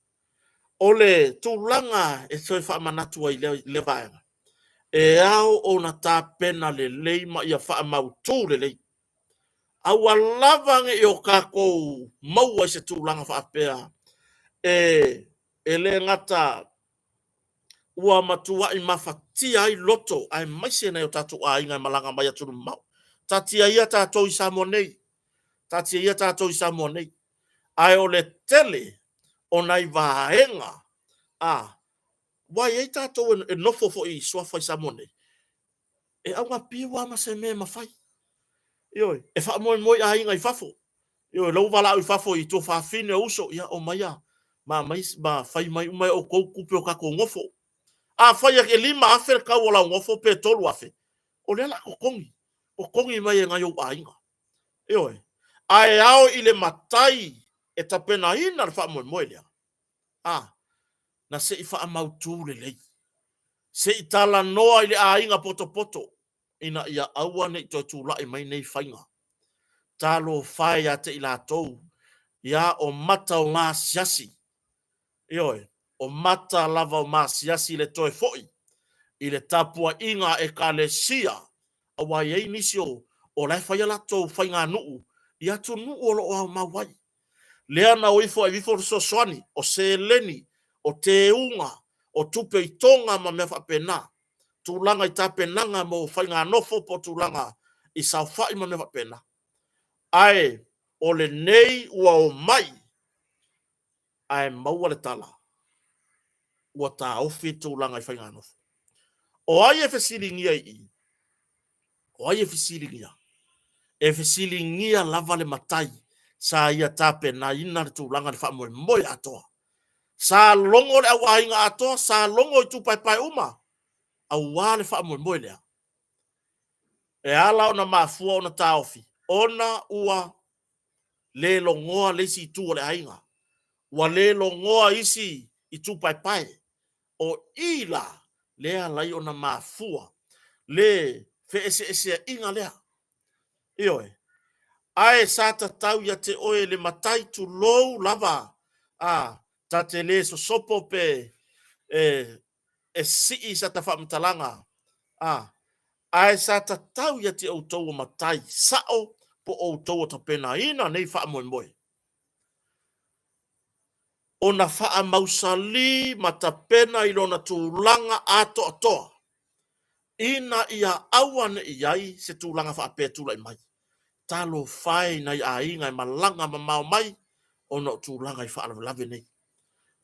O le tulaga e toe faamanatu ai i lea vaega, e ao ona tapena lelei ma ia faamautu lelei. Aua lava ne i o tatou maua i se tulaga faapea e le gata ua matuai mafatia ai loto aemaise nai o tatou aiga e malaga mai atunuu mamao. Taatia ia tatou i Samoa nei, taatia ia tatou i Samoa nei. Ae o le tele o nai vaega aua e i ai tatou e nofo foi i suafa i Samoa nei, e augapiu lava ma se mea e mafai. Ioe, e faamoemoe i aiga i fafo. Ioe, la ua valaau i fafo i tuafafine o uso, ia omaia ma aumai ma fai mai uma e outou tupe o tatou nofo. Afai e 5,000 le tau o lau nofo pe 3,000, o lea o le a totogi, totogi mai e nai ou aiga. Ioe, ae ao i le matai e tapenaina le faamoemoe lea, na se i faamautu lelei, se i talanoa i le aiga potopoto ina ia aua ne i toe tulai mai nei faiga. Talofa e ia te i latou, ia o mata o maasiasi. Ioe. O mata lava o maasiasi le toe foʻi i le tapuaiga a Ekalesia, aua e i ai nisi o o la e fai a latou faiganuu i atunuu o lo o aomau ai. Lea na o ifo ai ifo le fesoasoani, o seleni, o teuga, o tupe i toga ma mea faapena, tulaga i tapenaga mo faiganofo po o tulaga i saofai ma mea faapena. Ae o lenei ua omai ae maua le tala ua taofi le tulaga i faiganofo. O ai e fesiligia i i? O ai e fesiligia? E fesiligia lava le matai sa ia tapenaina le tulaga i le faamoemoe atoa. Sa logo le auaiga atoa, sa logo itu paepae uma aua le faamoemoe lea. E ala ona mafua ona taofi, ona ua le logoa le isi itu o le aiga, ua le logoa isi itu paepae. O i la lea e ala ai ona mafua le feeseeseaiga lea. Ioe. Ae sa tatau ia te oe le matai, tulou lava, a ta te le sosopo pe e sii sa ta faamatalaga, a ae sa tatau ia te outou o matai sao po o outou o tapenaina nei faamoemoe ona faamausalī ma tapena i lona tulaga atoatoa ina ia aua ne i i ai se tulaga faapea e tulai mai. Talofa e i nai aiga e malaga mamao mai ona o tulaga i faalavelave nei.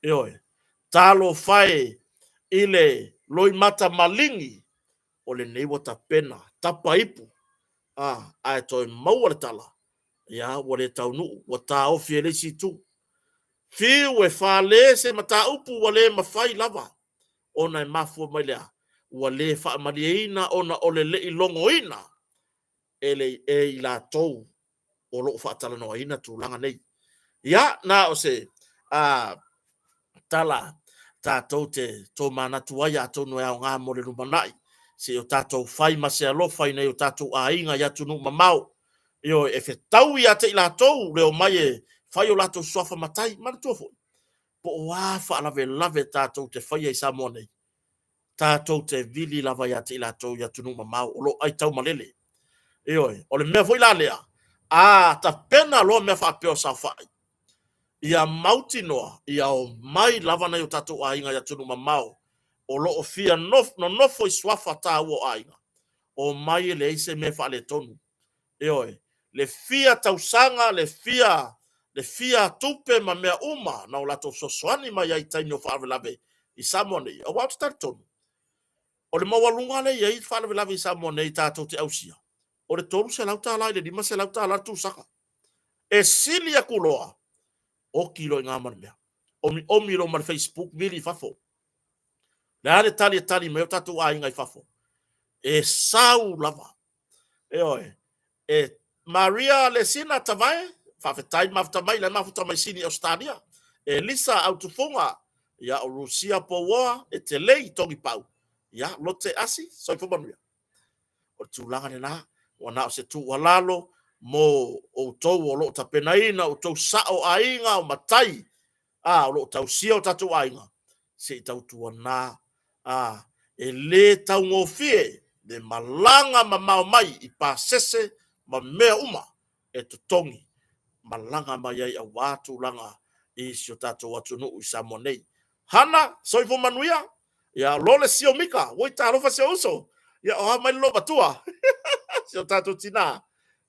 Ioe. Talofa e i le loimata maligi o lenei ua tapena, tapa ipu, a, ae toe maua le tala, ia ua le taunuu, ua taofi e le isi itu. Fiu e fale se mataupu ua le mafai lava ona e mafua mai le a? Ua le faamalieina ona o le le i logoina e, le, e i latou o lo o faatalanoaina tulaga nei. Ia, na o se a, tala tatou te tomanatu ai atonu e aoga mo le lumanai, se i o tatou fai ma se alofa i nai o tatou aiga i atunuu mamao. Ioe, e fetaui ia te i latou le omai e fai o latou suafa matai. Manatua foi, po o a faalavelave tatou te faia i Samoa nei, tatou te vili lava ia te i latou i atunuu mamao o lo o aitaumalele. Ioe, o le mea foi la lea, a tapena loa mea faapea o saofai, ia mautinoa ia omai lava nai o tatou aiga i atunuu mamao o lo o fia nonofo i suafa taua o aiga, omai e leai se mea e faaletonu. Ioe, le fia tausaga, le fia le fia tupe ma mea uma na o latou fesoasoani mai ai i taimi o faalavelave i Samoa nei. Aua ou te talitonu, o le maualuga lea e i ai faalavelave i Samoa nei tatou te ausia, o le $300 i le $500 le tusaga. E sili atu loa, oti loa i ina ma le mea. Omiomi loa ma le Facebook, vili i fafo. Le a le tali e tali mai o tatou aiga i fafo? E sau lava. Ioe. E Maria Lesina Tavae, faafetai mafuta mai, la e mafuta mai Sini Ausetalia. Elisa Autufuga, ia o Rusia Pouoa, e te lei Togipau. Ia, Lote Asi, soifua manuia. O le tulaga lena, ua na o se tuualalo mo outou o lo o tapenaina, outou sao aiga o matai, a, o lo o tausia o tatou aiga, se i tautuana, a, e le taugofie le malaga mamao mai i pasese ma mea uma e totogi malaga mai ai aua tulaga i si o tatou atunuu i Samoa nei. Hana, soifua manuia. Ia, lole sio mika, oi talofa si ou uso. Ia, o a mai le loomatua. Si o tatou tinā.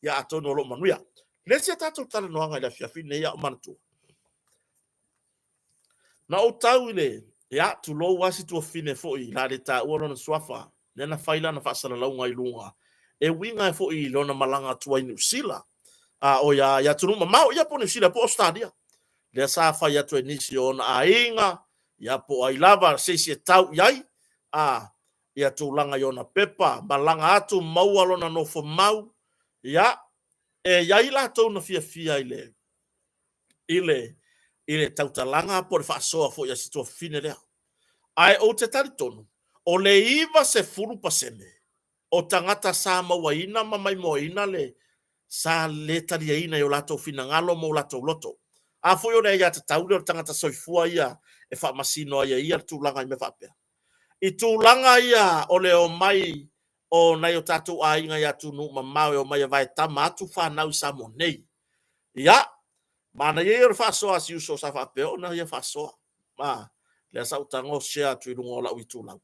Ia, atonu o lo o manuia. Le isi a tatou talanoaga i le afiafi lenei a o manatua. Na ou tau i le, ia, tulou lava si tuafafine foi, la le taua lona suafa, lea na fai lana faasalalauga i luga, e uiga foi i lona malaga atu ai i Niu Sila, a oi a, i atunuu mamao, ia po o Niu Sila po o Ausetalia. Lea sa fai atu e nisi o ona aiga, ia po o ai lava se isi e tau i ai, a, ia tulaga i ona pepa, malaga atu, maua lona nofomau, ia, e i ai latou na fiafia i le, i le, i le tautalaga po o le faasoa foi a si tuafafine lea. Ae ou te talitonu, o le 90% o tagata sa mauaina ma maimoaina le sa le taliaina i o latou finagalo ma o latou loto. A foi o le aiatatau lea o le tagata soifua ia e faamasino ai e ia le tulaga i mea faapea. I tulaga ia o le omai o nai o tatou aiga i atunuu mamao e omai e vaetama atu fanau i Samoa nei. Ia, manaia ia o le faasoa a si uso sa faapea ona ia faasoa. A, lea sa ou tago share atu i luga o lau itulau.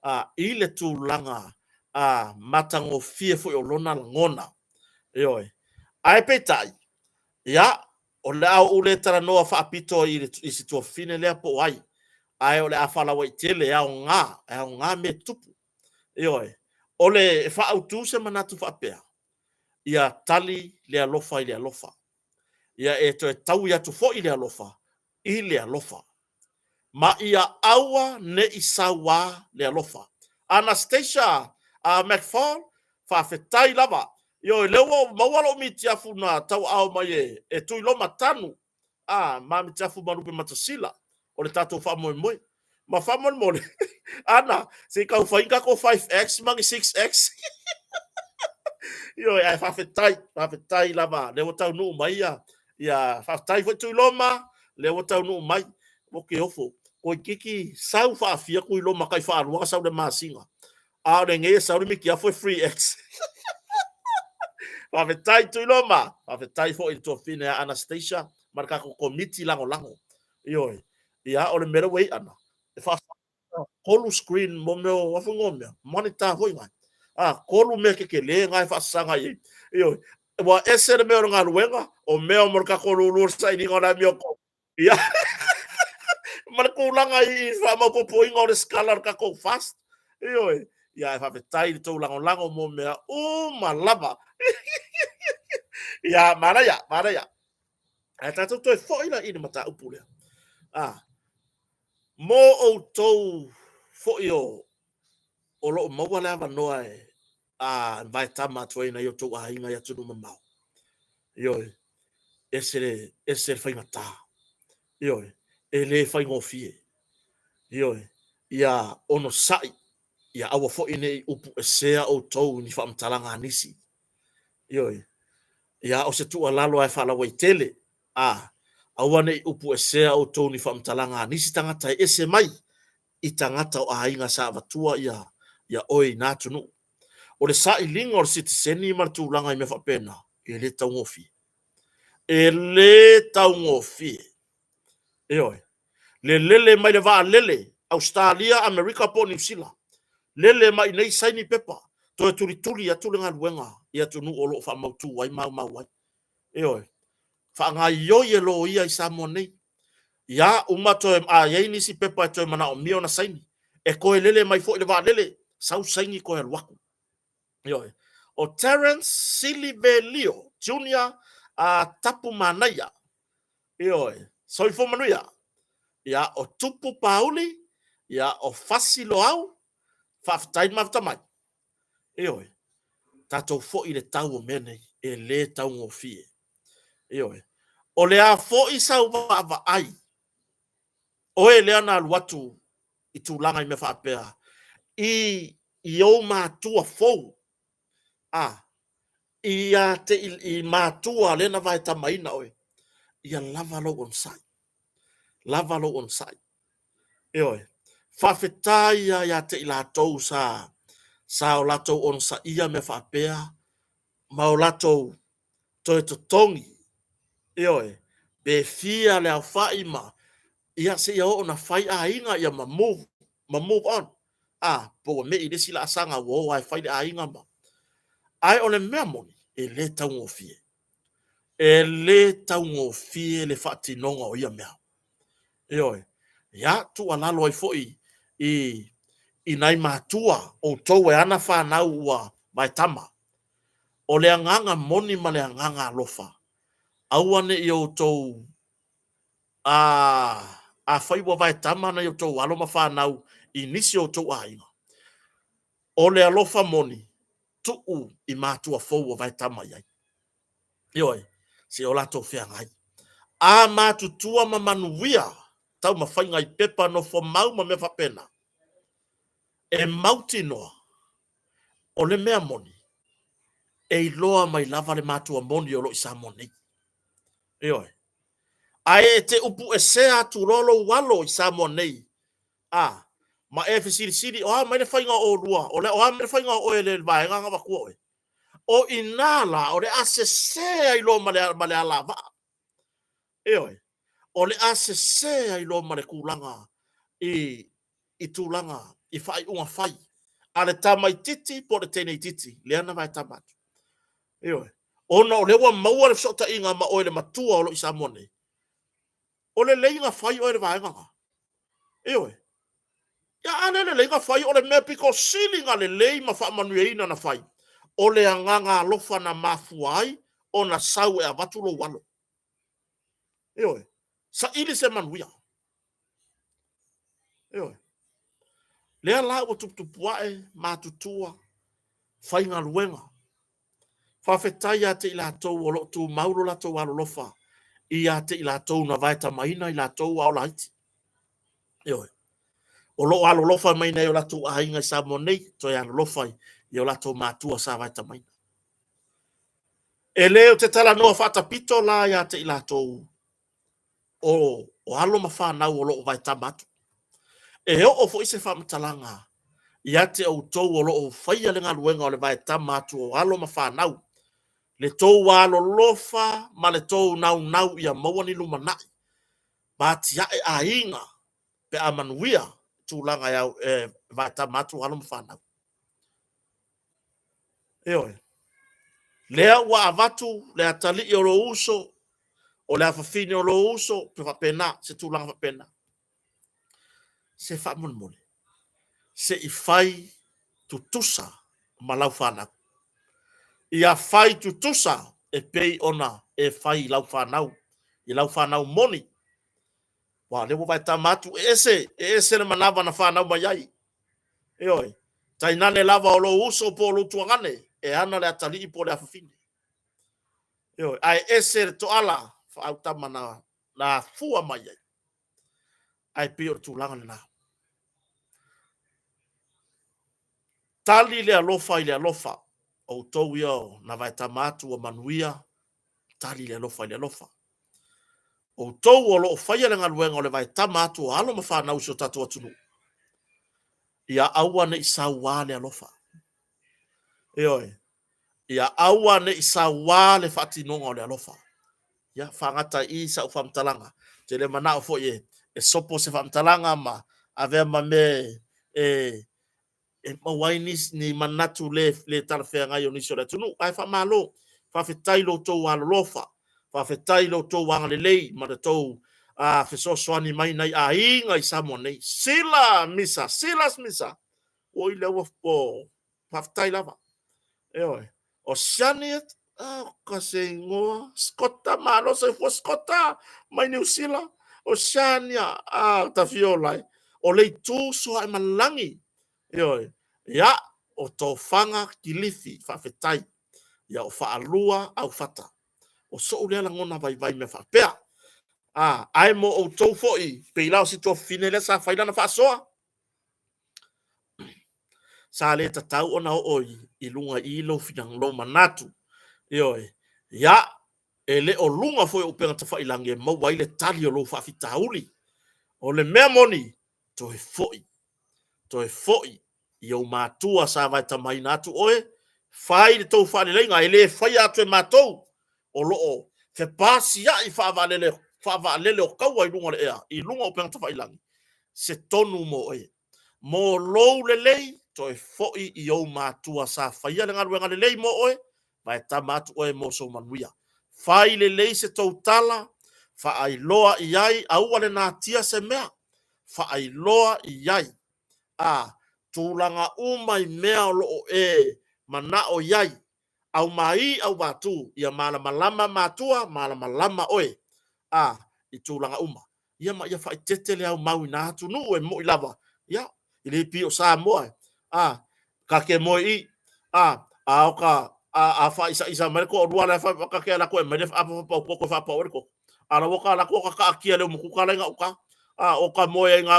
A, i le tulaga a matagofie foi o lona lagona. Ioe. Ae peitai, ia, o le a ou le talanoa faapito i, le, i si tuafafine lea po o ai, ae o le a faalauaitele, e aoga, e aoga mea tutupu. Ioe. O le e faaautu se manatu faapea, ia tali le alofa i le alofa. Ia e toe taui atu foi le alofa i le alofa. Ma ia aua ne i sauā le alofa. Anastasia uh, McFall, faafetai lava. Ioe, lea ua maua lou mitiafu na tauaao mai e, e Tuiloma Tanu, a, ma mitiafu ma lupe matasila o le tatou faamoemoe. Ma faamolemole, Ana, se i tau fai ni tatou 5X ma ni 6X. Ioe, ae faafetai, faafetai lava, lea ua taunuu mai ia, ia faafetai foi Tuiloma, lea ua taunuu mai. Ua ke ofo, toeitiiti sau faafia Tuiloma tai faalua na sau le masina. A o lenei e sau le mitiafu e 3X. Faafetai Tuiloma, faafetai foi i le tuafafine ia Anastasia ma le tatou komiti lagolago. Ioe, ia o le mea lea ua i ai Ana, e faa tolu screen mo mea o afu ngo mea, monitor foi nai. A, tolu mea tetele na e faasasaga i ai. Ioe, ua ese le mea o le galuega, o mea mo le tatou lulu o le sailiga o le amiotonu. Ia, ma le tulaga i faamaopoopoina o le skala o le tatou fast. Ioe, ia ae faafetai i le tou lagolago mo mea uma lava. Ia, manaia, manaia. Ae tatou toe foi la i le mataupu lea. Ah, mo outou foi o o lo o maua le avanoa e a vaetama atu ai nai o outou aiga i atunuu mamao. Ioe, ese le, ese le faigata. Ioe, e le faigofie. Ioe, ia onosai, ia aua foi ne i upuesea outou i ni faamatalaga a nisi. Ioe, ia o se tuualalo lava e faalauaitele, a, aua ne i upuesea outou i ni faamatalaga a nisi tagata e ese mai i tagata o aiga sa avatua ia, ia oe i na atunuu. O le sailiga o le sitiseni ma le tulaga i mea faapena, e le taugofie. E le taugofie. Ioe. Le lele mai le vaalele, Ausetalia, Amerika po o Niu Sila, lele mai i nei saini pepa, toe tulituli atu le galuega i atunuu o lo o faamautu ai ma maumau ai. Ioe. Faagaoioi e loia i Samoa nei. Ia, uma toe, a i ai nisi pepa e toe manaomia ona saini, e toe lele mai foi le vaalele, sau saini toe alu atu. Ioe. O Terence Silivelio Junior a Tapu Manaia. Ioe. Soifua manuia. Ia, o Tupu Pauli, ia, o Fasi Loau, faafetai le mafuta mai. Ioe. Tatou foi i le tau o mea nei, e le taugofie. Ioe. O le a foi sau vaavaai, oe lea na alu atu i tulaga i mea faapea, i, i ou matua fou, a, ia te i, i matua lea na vaetamaina oe, ia lava lou onosai. Lava lou onosai. Ioe. Faafetai ia ia te i latou sa, sa o latou onosaia mea faapea, ma o latou toe totogi, ioe, pe fia le aofai ma, ia seia oo na fai aiga ia ma move, ma move on. A, po ua me'i i le isi laasaga ua o lava e fai le aiga ma. Ae o le mea moni, e le taugofie. E le taugofie le faatinoga o ia mea. Ioe. Ia, tuualalo ai foi i, i nai matua, outou e ana fanau ua vaetama. O le agaga moni ma le agaga alofa, aua ne i outou a afai ua vaetama nai outou alo ma fanau i nisi o outou aiga, o le alofa moni, tuu i matua fou ua vaetama i ai. Ioe, se o latou feagai. A matutua ma manuia taumafaiga i pepa nofo mau ma mea faapena, e mautinoa o le mea moni, e iloa mai lava le matua moni o lo o i Samoa nei. Ioe. Ae e te upuesea atu loa lou alo i Samoa nei, a, ma e fesilisili, o a mai le faiga o oulua, o le, o a mai le faiga o oe i le vaega na avatua oe? O i ina la o le a sese ai loa ma le, ma le alavaa. Ioe, o le a sese ai loa ma le tulaga i, i tulaga i faaiuga fai a le tamaitiiti po o le teineitiiti lea na vaetama atu. Ioe, ona o lea ua maua le fesootaiga ma oe le matua o lo o i Samoa nei, o lelei na fai oe i le vaega lena. Ioe. Ia a le lelei na fai, o le mea pito sili na lelei ma faamanuiaina na fai, o le agaga alofa na mafua ai ona sau e avatu lou alo. Ioe. Saili se manuia. Ioe. Lea la ua tuputupu ae matutua faigaluega. Faafetai ia te i latou o lo o tumau lo latou alolofa ia te i latou na vaetamaina i latou a o laiti. Ioe. O lo o alolofa mai nai o latou aiga i Samoa nei, toe alolofa i o latou matua sa vaetamaina. E le o te talanoa faatapito la ia te i latou o, o alo ma fanau o lo o vaetama atu. E oo foi se faamatalaga ia te outou o lo o faia le galuega o le vaetama atu o alo ma fanau, le tou alolofa ma le tou naunau ia maua ni lumanai ma atiae aiga pe a manuia tulaga e, au, e vaetama atu alo ma fanau. Ioe. Lea ua avatu le atalii o lou uso, o le afafine o lou uso, pe faapena, se tulaga faapena. Se faamolemole, se i fai tutusa ma lau fanau. Ia fai tutusa e pei ona e fai i lau fanau, i lau fanau moni. Aua o lea ua vaetama atu, e ese, e ese le manava na fanau mai ai. Ioe, tainane lava o lou uso po o lou tuagane e ana le atalii po o le afafine. Ioe, ae ese le toala faautama na, na afua mai ai. Ae pei o le tulaga lena. Tali le alofa i le alofa, outou ia o na vaetama atu ua manuia, tali le alofa i le alofa. Outou o lo o faia le galuega o le vaetama atu o alo ma fanau i si o tatou atunuu, ia aua ne i sauā le alofa. Ioe, ia aua ne i sauā le faatinoga o le alofa. Ia, faagata i i sau faamatalaga. Ou te le manao foi e, e sopo se faamatalaga ma avea ma mea e, e maua ai nisi, ni manatu le, le talafeagai o nisi o le atunuu. Ae faamalo, faafetai lo outou alolofa, faafetai lo outou agalelei ma le tou fesoasoani mai nai aiga i Samoa nei. Sila misa, silas misa, oi lea ua, oh, faafetai lava. Ioe. O Siani, oh, ka se igoa, Skota, malo soifua Skota, mai Niu Sila. O Siani, ah, tafio lai. O le itu Suaemalagi. Ioe. Ia, o Tofaga Kilifi, faafetai. Ia, o Faalua Aufata. O sou lea lagona vaivai mea faapea. Ah, ae mo outou foi, pei la o si tuafafine lea sa fai lana faasoa, sa le tatau ona oo i, i luga i lou finagalo manatu. Ioe. Ia, e le o luga foi o upega tafailagi e maua ai le tali o lou faafitauli. O le mea moni, toe foi, toe foi i ou matua sa vaetamaina atu oe, fai le tou faaleleiga, e le faia atu e matou o lo o fepasia'i faavaalele, faavaalele o taua i luga o le ea, i luga o upega tafailagi, se tonu mo oe. Mo lou lelei, toe foi i ou matua sa faia le galuega lelei mo oe, vaetama atu oe mo sou manuia. Fai lelei se tou tala, faailoa i ai, aua le natia se mea, faailoa i ai a tulaga uma i mea o lo o e manao i ai, aumai auvatū, ia malamalama matua, malamalama oe a i tulaga uma. Ia ma ia faaeteete le aumau i nā atunuu e mo'i lava, ia, e le pei o Samoa, a, ka te moe i, a, a o ka, a, a faa'isaʻisa mai le toalua la e fa, ka te alu atu e aumai le apa faapau toto e faapau ai le toto, a la ua ta alu atu o ta taatia le umukuka la e i gauta, a, o ta moe ai i gā,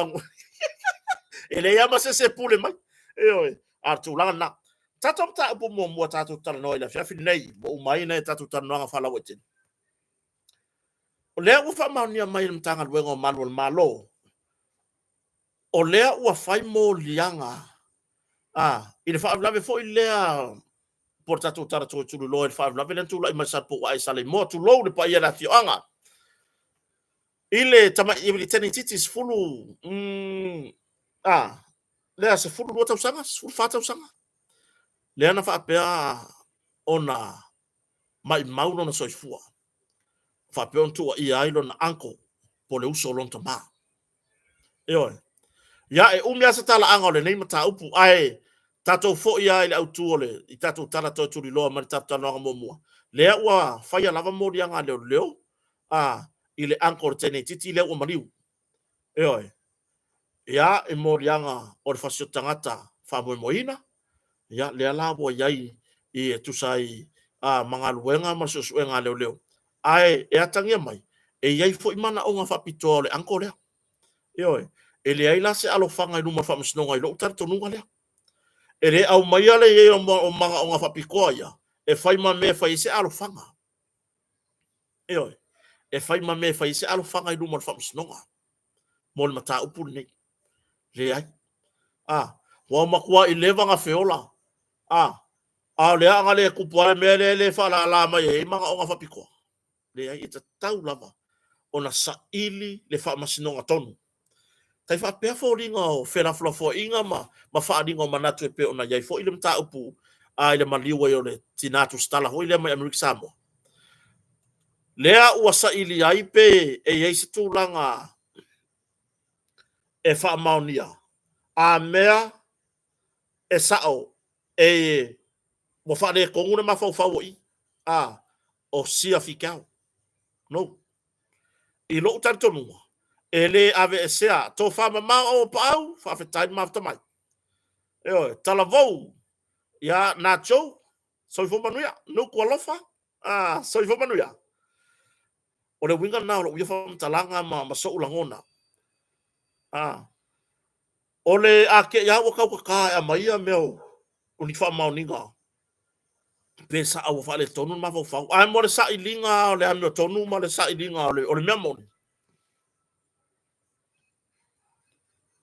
e leai lava ma se isi e pule mai, ioe, a o le tulaga lena. Tatou mataupu muamua tatou talanoa i le afiafi lenei, ua uma ai nai a tatou talanoaga faalauaitele. O lea ua faamaonia mai e le Matagaluega o Malu o le Malo, o lea ua fai moliaga a, i le faalavelave foi lea po o le tatou tala toe tuliloa i le faalavelave lea na tulai mai Salepouae i Saleimoa, tulou le paia o le afioaga, i le tamai i le teneititi 10, a, lea 12 tausaga, 14 tausaga, lea na faapea ona maimau lona soifua, faapea ona tuuaia ai lona uncle po o le uso o lona tama. Ioe. Ia, e umi lava se talaaga o lenei mataupu, ae tatou foi lava i le autu o le i tatou tala toe tuliloa mai le tatou talanoaga muamua. Lea ua faia lava moliaga a leoleo a i le uncle o le teneititi lea ua maliu. Ioe. Ia, i moliaga o le fasi o tagata faamoemoeina, ia, lea la ua i ai i e tusa ai ma galuega ma le suesuega a leoleo. Ae e atagia mai, e i ai foi manaoga faapitoa o le uncle lea. Ioe, e leai la se alofaga i luma o le faamasinoga i lou talitonuga lea. E le aumaia le i ai o manaoga faapitoa ia e fai ma mea e fai ai se alofaga. Ioe, e fai ma mea e fai ai se alofaga i luma o le faamasinoga mo le mataupu lenei. Leai. A, ua matuai leva na feola. A, a o le a na le tupu ai le mea lea e le faalala mai ai manaoga faapitoa. Leai, e tatau lava ona saili le faamasinoga tonu. Tai faapea foliga o felafolafoaiga ma faaaliga o manatu e pei ona i ai foi le mataupu a i le maliu ai o le tina tusitala foi lea mai Amerika Samoa. Lea ua saili ai pe e i ai se tulaga e faamaonia a mea e sao e ua faaletonu le mafaufau o i, a, o Sia Fikeau. No. I lou talitonuga, e le aveesea, tofa mamao au paau, faafetai le mafuta mai. Ioe, talavou, ia Nacho, soifua manuia, nuku alofa, a, soifua manuia. O le uiga lena o lou ia faamatalaga ma so'u lagona. A, o le a te i lava ua tautatā e aumai ia mea o ni faamaoniga pe sao ua faaletonu le mafaufau. Ae mo le sailiga o le amiotonu ma le sailiga o le mea moni,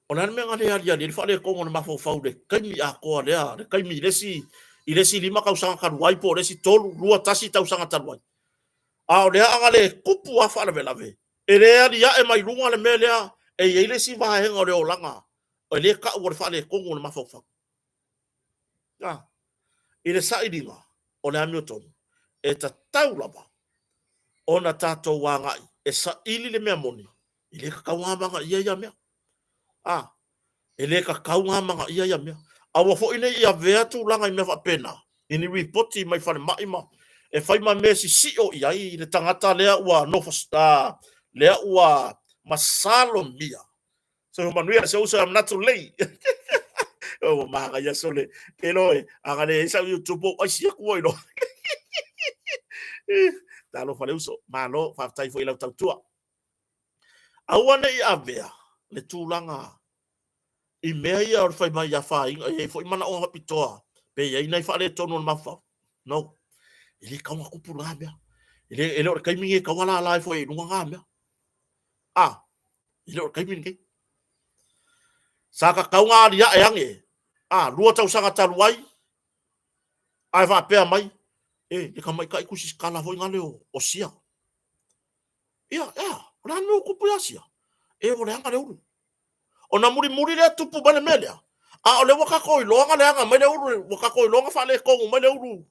o le a le mea na le aliali ai le faaletonu o le mafaufau i le taimi atoa lea, le taimi i le isi 5 tausaga talu ai po o le isi 3, 2, 1 tausaga talu ai. A o lea a na le tupu lava faalavelave, e le aliae mai luga le mea lea e i ai le isi vaega o le olaga e le tau o le faaletonu o le mafaufau. A, i le sailiga o le amiotonu, e tatau lava ona tatou agai e saili le mea moni, e le tatau ona amanaia ia mea. A, e le tatau ona amanaia ia mea. Aua foi ne i avea tulaga i mea faapena, i ni ripoti mai falemai ma e fai ma mea e sisio i ai le tagata lea ua nofo, lea ua masalomia. Soifua manuia si ou uso ia manatu lelei. Ua manaia sole. Ke loe, a na leai sau YouTube ou aisi atu oi loa. Talofa le uso, malo, faafetai foi i lau tautua. Aua ne i avea le tulaga i mea ia o le fai mai afaina, e i ai foi manaoga faapitoa, pe i ai nai faaletonu o le mafaufau. No. E le tatau ona tupu lena mea. E le o le taimi lenei e tatau ona lala ai foi i luga na mea. A, e le o le taimi lenei. Sa tatau ona aliae ane, a, 2 tausaga talu ai, ae faapea mai, e, le tamaitai tusitala foi nale o Sia. Ia, ea, o le a le mea ua tupu ia Sia? E, ua leaga le ulu. Ona mulimuli lea tupu mai le mea lea, a o lea ua tatou iloa na leaga mai le ulu, ua tatou iloa na faaletonu mai le ulu,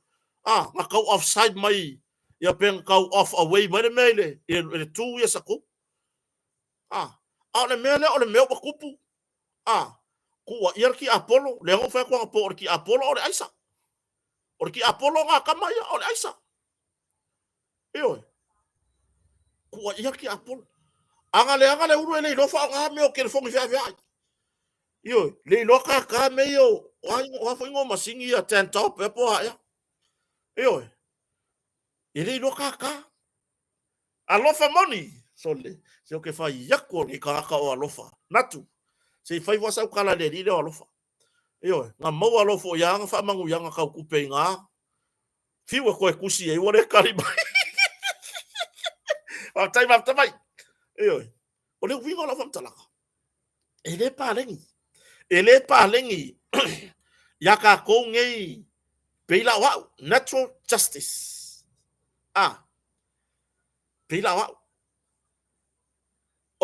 a, na tau offside mai, ia pe na tau off away mai le mea i le 2 years ago. A, a o le mea lea o le mea ua tupu, a, tuuaia le tiapolo, lea na ou fai atu anapo o le tiapolo o le aisa. O le tiapolo na kama ia, o le aisa. Ioe. Tuuaia le tiapolo. A na leaga le ulu e le iloa faaaoga mea o telefoni feaveai. Ioe, le iloa kākā mea ia o, o a foi igoa o masini ia, tan top ea po o a ea. Ioe. E le iloa kākā. Alofa moni! Sole, se ou te fai atu o lenei tagata o alofa. Natu, se i fai foi sau tala i le alii lea o alofa. Ioe, na maua loa foi lava na faamanuiaga tau tupe i na fiu e toe tusi ai ua le tali mai. Faafetai, faafetai mai. Ioe. O le uiga o lau faamatalaga, e le paleni. E le paleni iā tatou nei pei la o au, natural justice. A, pei la o au.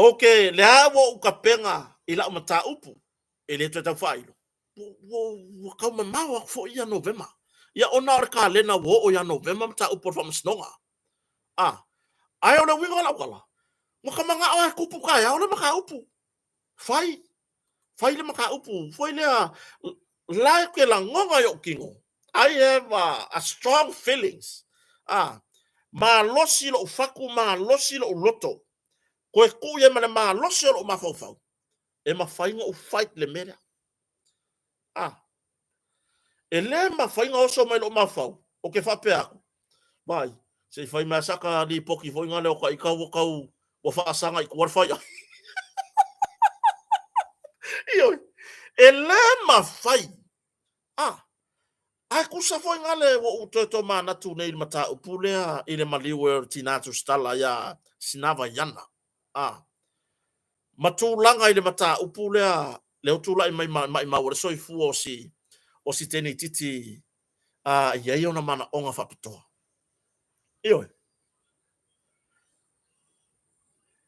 Ou te, lea ua ou tapena i lau mataupu, e le toe tau faailo, ua tau mamao atu foi ia Novema. Ia ona o le kalena ua oo ia Novema mataupu o le faamasinoga. A, ae o le uiga o lau tala, ua ta manao lava e tupu taeao le mataupu. Fai, fai le mataupu foi lea, la e te lagona i ou tino. I have a strong feelings. A, malosi lou fatu, malosi lou loto. Toe tuu i ai ma le malosi o lou mafaufau, e mafai ona ou fight le mea lea. A, e le mafai ona oso mai lou mafaufau, ou te faapea atu, vaai, se i fai mai saka lipoti foi na lea o ta ita ua tau, ua faasaga i tua le faiai. Ioe, e le mafai. A, ae tusa foi na le ua ou toe tomanatu nei i le mataupu lea i le maliu e o le tina tusitala ia Sinavaiana. A, ma tulaga i le mataupu lea, lea ua tulai mai ma maimau ai le soifua o si, o si teine itiiti a i ai ona manaoga faapitoa. Ioe.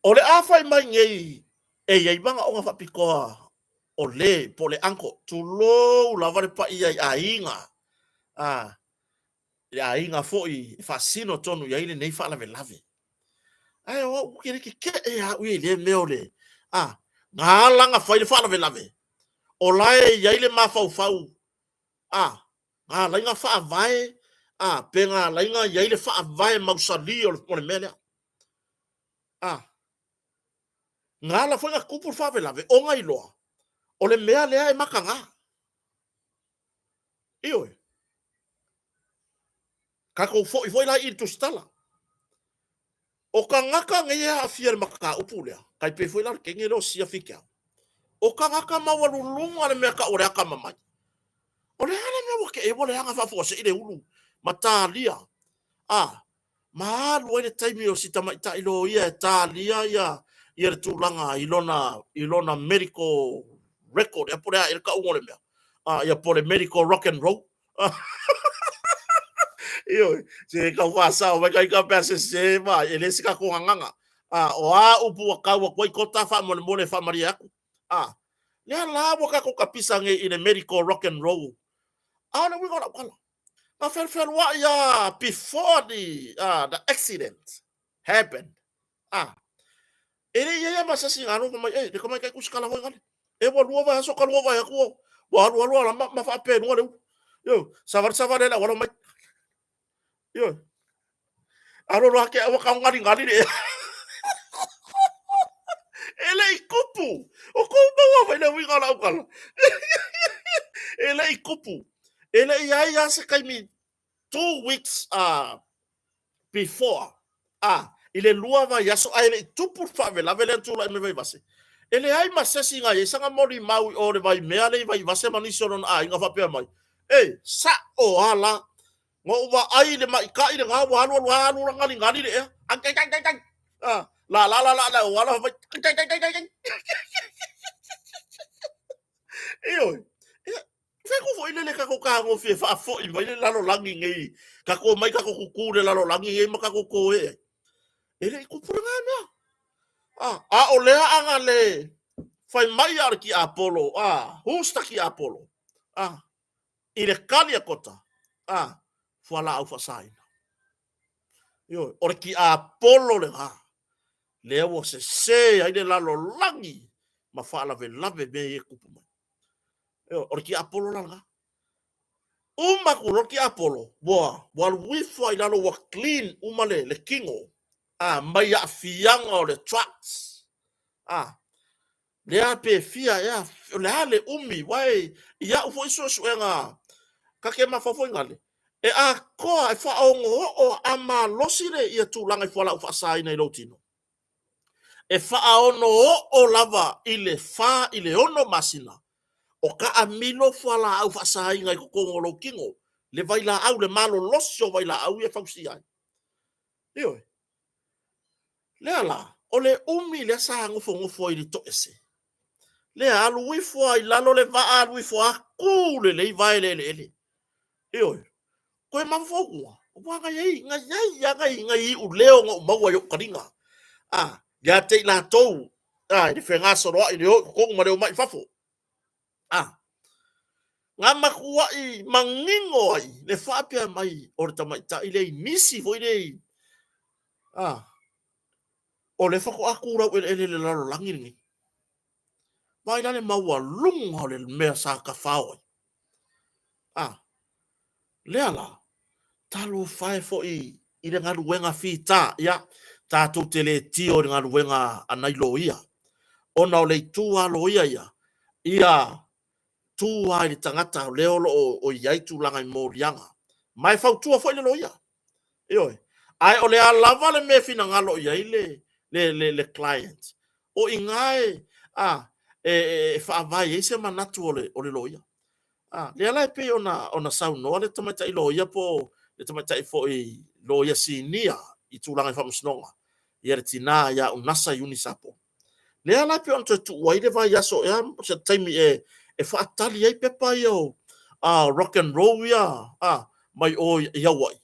O le a fai mai nei e i ai manaoga faapitoa o le po o le uncle, tulou lava le paia i aiga, a, le aiga foi e faasino tonu i ai lenei faalavelave. Ae o au ou te le tetee lava au ia i lea mea o le, a, na ala ona fai le faalavelave, o la e i ai le mafaufau, a, na ala ai ona faavae, a, pe na ala ai ona i ai le faavae mausali o le mea lea. A, na ala foi ona tupu le faalavelave, ona iloa, o le mea lea e mataga. Ioe. Tatou foi foi la i le tusitala. O tagata nei e aafia i le mataupu lea, tai pei foi la o le teine lea o Sia Fikeau, o tagata maualuluga le mea tau o le atamamai. O le a le mea ua te i ua leaga faafuasei le ulu ma talia, a, ma alu ai le taimi o si tamaitai loia e talia ia ia le tulaga i lona i lona medical record ea po o le a ea le tauga o le mea, a, ia po o le medical rock and roll. Ioe, se tau faasao mai ka ita pe a sese ma e le se tatou gagana. A, o a upu ua tau atu ai Kota faamolemole e faamalie atu. A, lea la ua tatou tapisa nei i le medical rock and roll. A o le uiga o lau tala, na felufelua'i lava before the, the accident happened. A, e le i ai lava ma se isi na alofa mai, e, le tamaitai tusitala foi gale. E ua lua vaiaso talu ona vaai atu ua, ua alu alu ala ma, ma faapeluga le ulu. Ioe, savali savali ai le auala mai. Ioe. Alu alu ake ua tau galigali le ea. E le i kupu. O kou maua mai le uiga o lau tala. E le i kupu. E le i ai lava se taimi 2 weeks before, a, i le lua vaiaso ae le i tupu le faalavelave lea na tulai mai Vaivase. E leai ma se isi na i ai sana molimau i o le vaimea lea i Vaivase ma nisi o lona aiga faapea mai, E, sa'o lava la, na ou vaai i le maita'i lena ua alu alu lava alu galigali le ea, ai-ai-ai-ai, a, lala la la le auala fai mai, ai-ai-ai-ai. Ioe, ia, fai atu foi lele tatou fetagofi e faafoi mai le lalolagi nei, tatou omai tatou tutu i le lalolagi nei ma tatou toē ai. E le i tupu lena mea. A, a o lea a na le fai mai a o le tiapolo, a, who's the tiapolo? A, i le kali a Kota, a, fualaau faasaina. Ioe, o le tiapolo lena, lea ua sese ai le lalolagi ma faalavelave mea ia e tupu mai. Ioe, o le tiapolo la lena. Uma atu loa le tiapolo, ua, ua alu ifo lava i lalo ua clean uma le, le tino, a, mai aafiaga o le drugs. A, lea pe fia ea, o le a le umi, aua e, i au foi suesuega, ta te mafaufau foi nale, e atoa, e faaogooo a malosi le ia tulaga i fualaau faasaina i lou tino. E faaonooo lava i le 4 i le 6 masina o taamilo fualaau faasaina i totonu o lou tino, le vailaau, le malolosi o vailaau ia e fausia ai. Ioe. Lea la, o le umi lea sa nofonofo ai i le toese, lea alu ifo lava i lalo le vaa, alu ifo lava tu lelei vae i le eleele. Ioe, toe mafaufau ua na i ai, na i ai lava nai, nai iuleo na ou maua i ou taliga, a, ia te i latou, a, i le fegasoloai i le o i totonu ma le omai i fafo. A, na matuai manino ai le faapea mai o le tamaitai lea i nisi foi nei, a, o lea faatoa tu laueleele i le lalolagi lenei. Vaai la le maualuga o le mea sa tafao ai. A, lea la, talofa e foi i le galuega fita, ia, tatou te le tio i le galuega a nai loia, ona o le itu a loia ia, ia tu lava i le tagata o lea o lo o i ai tulaga i moliaga, ma e fautua foi le loia. Ioe. Ae o le a lava le mea e finagalo i ai le, le, le, le client, o i ina e, a, e, e, e faavae ai se manatu o le, o le loia. A, lea la e pei ona, ona saunoa le tamaitai loia po o le tamaitai foi loia sinia i tulaga i faamasinoga, ia le tinā ia Unasa Iuni Sapo. Lea la e pei ona toe tuu ai le vaiaso ea se taimi e, e faatali ai pepa ia o rock and roll ia a, mai o i Hawaii,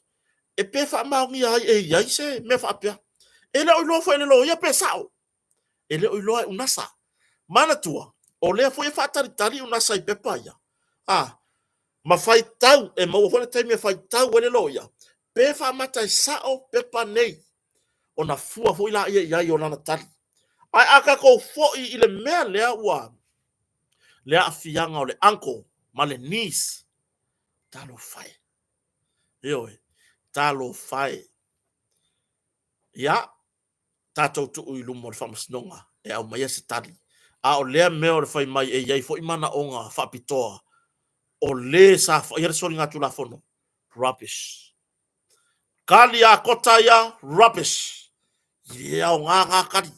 e pe faamaonia ai e i ai se mea faapea. E le o iloa foi e le loia pe sao. E le o iloa e Unasa. Manatua, o lea foi e faatalitali Unasa i pepa ia, a, ma faitau, e maua foi le taimi e faitau ai le loia, pe faamata e sao pepa nei, ona fua foi laia i ai o lana tali. Ae a tatou foi i le mea lea ua le aafiaga o le uncle ma le niece, talofa e. Ioe, talofa e. Ia, tatou tuu i luma o le faamasinoga e aumaia se tali. A o lea mea o le fai mai e i ai foi manaoga faapitoa o le sa faia le soligatulafono, rubbish. Kali a kota ia, rubbish. E le aoga na kali.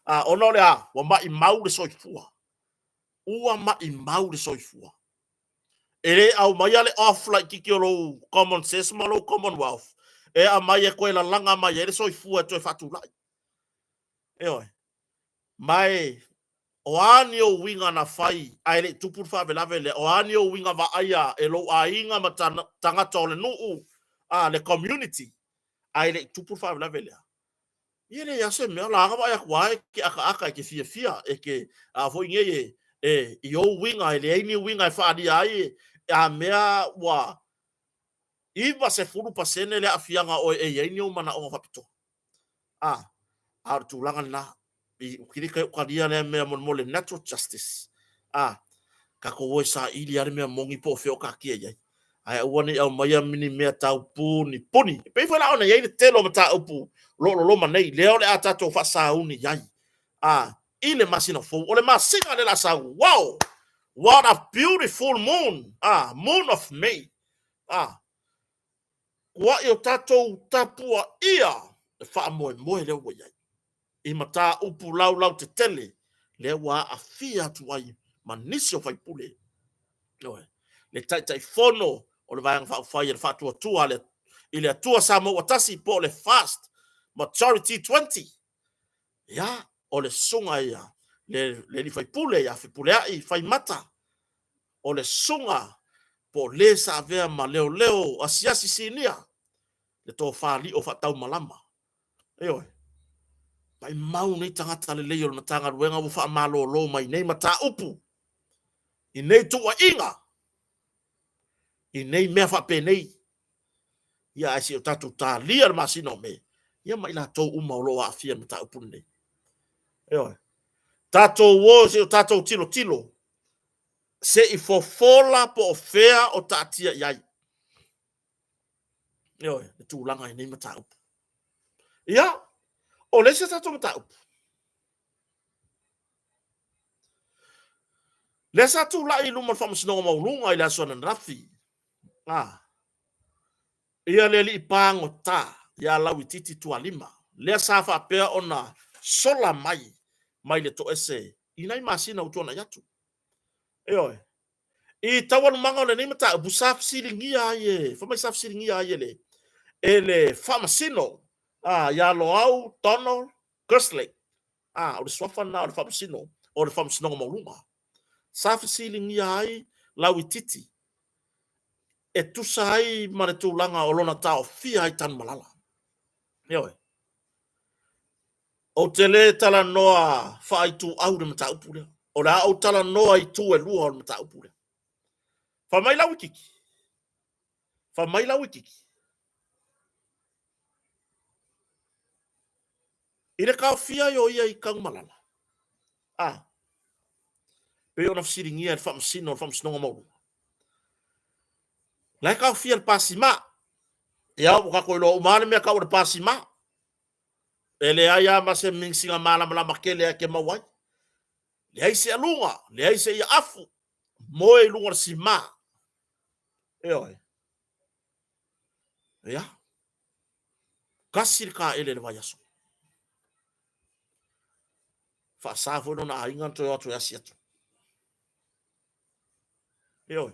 A, ona o le a? Ua maimau le soifua. Ua maimau le soifua. E le aumaia le off laitiiti o lou common sense ma lou commonwealth e aumai e toe lalaga mai ai le soifua e toe faatulai. Ioe. Ma e, o a ni ou uiga na fai ae le i tupu le faalavelave lea, o a ni ou uiga vaaia e lou aiga ma tagata o le nuu, a, le community, ae le i tupu le faalavelave lea, ia e leai lava se mea, o la e vaai atu lava e te akaaka, e te fiafia, e te, a foi nei e, e, i ou uiga, e leai ni uiga e faaalia ai, a mea ua 90% le aafiaga o oe e i ai ni ou manaoga faapitoa. A, a o le tulaga lena, i kilika i talia lea mea molemole natural justice. A, tatou o e saili lava le mea moni po o fea o taatia i ai. Ae aua ne i aumaia ni mea tau puni puni. E pei foi la ona i ai le tele o mataupu o lo o loloma nei, lea o le a tatou faasauni i ai. A, i le masina fou, o le masina lea o le a sau, wow! What a beautiful moon! A, moon of May. A, Kuaʻi o tatou tapuaia le faamoemoe lea ua i ai i mataupu laulautetele lea ua aafia atu ai ma nisi o faipule. Ioe, le Taitaifono o le Vaega Faaupufai a le Faatuatua i le Atua Samoa ua Tasi po o le Fast Majority 20. Ia, o le susuga ia le alii faipule ia Fepuleai Faimata, o le susuga po o le sa avea ma leoleo asiasi sinia, le tofa lio faataumalama. Ioe. Maimau nei tagata lelei o le Matagaluega ua faamalolo mai nei mataupu i nei tuuaiga, i nei mea faapenei. Ia, ae se i o tatou talia le masina o Me, ia ma i latou uma o lo o aafia i le mataupu lenei. Ioe. Tatou o se i o tatou tilotilo se i fofola po o fea o taatia i ai. Ioe, le tulaga i nei mataupu. Ia, o le isi a tatou mataupu, lea sa tulai i luma o le Faamasinoga Maualuga i le aso ananafi, a, ia le alii pagota ia Lauitiiti Tualima, lea sa faapea ona sola mai mai le toese i nai masina ua tuanai atu. Ioe. I taualumaga o lenei mataupu, sa fesiligia ai e, fai mai sa fesiligia ai e le, e le Faamasino, a, ia Loau Donald. Kerslake, a, o le suafa lena o le Faamasino o le Faamasinoga Maualuga, sa fesiligia ai Lauitiiti e tusa ai ma le tulaga o lona taofia ai Tanumalala. Ioe. Ou te le talanoa faaituau i le mataupu lea. O le a ou talanoa i itu e lua o le mataupu lea. Fai mai Lauitiiti, fai mai Lauitiiti, i le taofia ai o ia i Tanumalala, a, pei ona fesiligia e le Faamasino o le Faamasinoga Maualuga, la e taofia i le pasima. Ia, ua tatou iloa uma lava le mea e tau o le pasima. E leai lava ma se misiga malamalama tele e te maua ai. Leai se aluga, leai se iaafu, moe i luga o le sima. Ioe. Ia. Tasi le taele i le vaiaso. Faasa foi lona aiga ona toe o atu e asi atu. Ioe.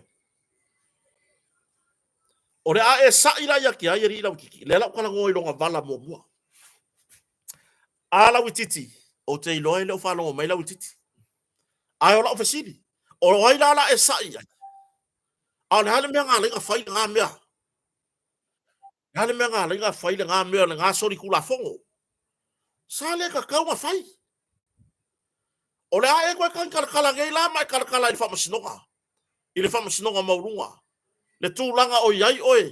O le a e sa'i la ia te ai alii Lauitiiti. Lea la ou talanoa i lona vala muamua. A Lauitiiti, ou te iloa e le o faalogo mai Lauitiiti. Ae o lau fesili, o ai la la e sa'i ai? A o le a le mea na ala ai ona fai lena mea? Le a le mea na ala ai ona fai lena mea, lena solitulafono? Sa le tatau ona fai. O le a e toe tagitalatala nei la ma e talatala i le faamasinoga, i le faamasinoga maualuga, le tulaga o i ai oe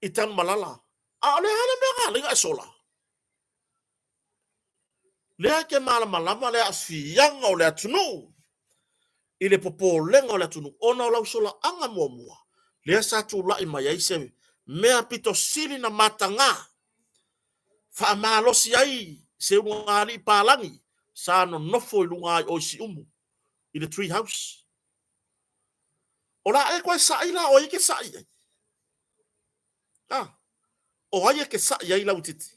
i Tanumalala. A o le a le mea na ala ai ona e sola? Lea e te malamalama le aafiaga o le atunuu i le popolega o le atunuu ona o lau solaaga muamua lea sa tulai mai ai se mea pito sili na mataga faamalosi ai se ulugalii palagi sa nonofo i luga i o i Siumu i le tree house. O le a e toe sa'i la, o ai e te sa'i ai? Ah, o ai e te sa'i ai Lauitiiti?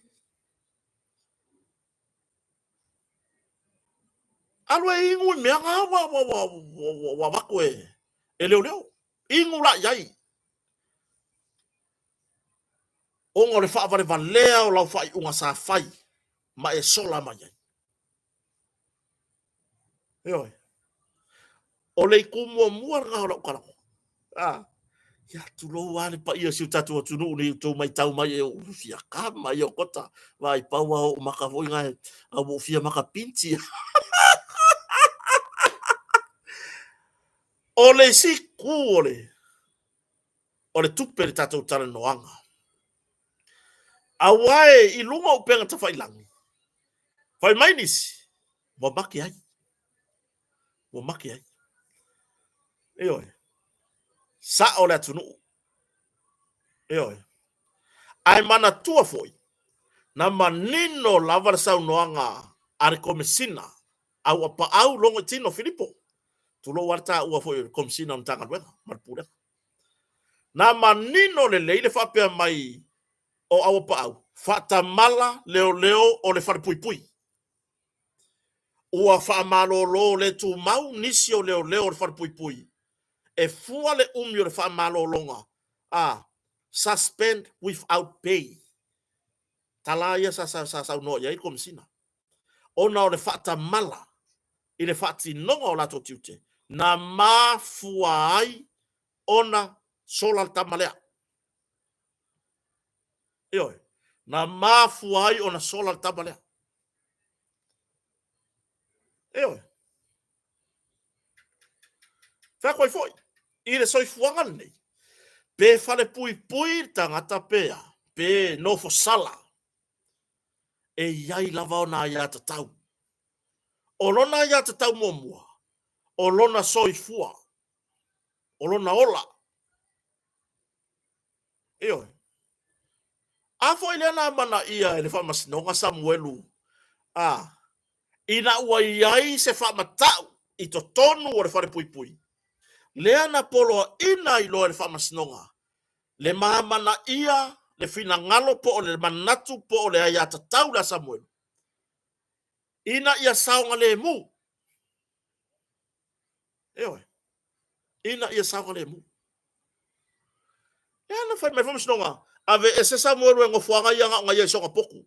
Alu e inu i mea na ua, ua, ua, ua, ua avatu e, e leoleo. Inu la i ai. Ona o le faavalevalea o lau faaiuga sa fai ma e sola mai ai. Ioe. O le itu muamua lena o lau talanoa. Ah, ia tulou lava le paia o si o tatou atunuu nei outou matau mai e ou fia kama ia o kota vaai pau a ou maka foi na a ou fia maka pinti. O le isi itu o le o le tupe le tatou talanoaga. Aua e i luga o upega tafailagi, fai mai nisi, ua make ai. Ua make ai. Ioe. Sa'o le atunuu. Ioe. Ae manatua foi, na manino lava le saunoaga a le Komesina Auapaau Logo i Tino Filipo, tulou lava le taua foi o le Komesina o le Matagaluega ma le Pulega. Na manino lelei le faapea mai o Auapaau, faatamala leoleo o le falepuipui. Ua faamalolo le tumau nisi o leoleo o le falepuipui e fua le umi o le faamalologa a suspend without pay. Tala ia sa saunoa i ai le Komesina. Ona o le faatamala i le faatinoga o latou tiute, na mafua ai ona sola le tama lea. Ioe, na mafua ai ona sola le tama lea. Ioe. Fai atu ai foi, i le soifuaga lenei, pe falepuipui le tagata pe a, pe nofo sala, e i ai lava ona aiatatau. O lona aiatatau muamua, o lona soifua, o lona ola. Ioe. A foi lea na amanaia e le Faamasinoga Samuelu a, ina ua i ai se faamatau i totonu o le falepuipui, lea na poloaina ai loa e le Faamasinoga le amanaia le finagalo po o le manatu po o le aiatatau lea a Samuelu ina ia saogalemu. Ioe. Ina ia saogalemu. Lea na fai mai Faamasinoga, aveese Samuelu e nofoaga ia na o na ia i soona potu.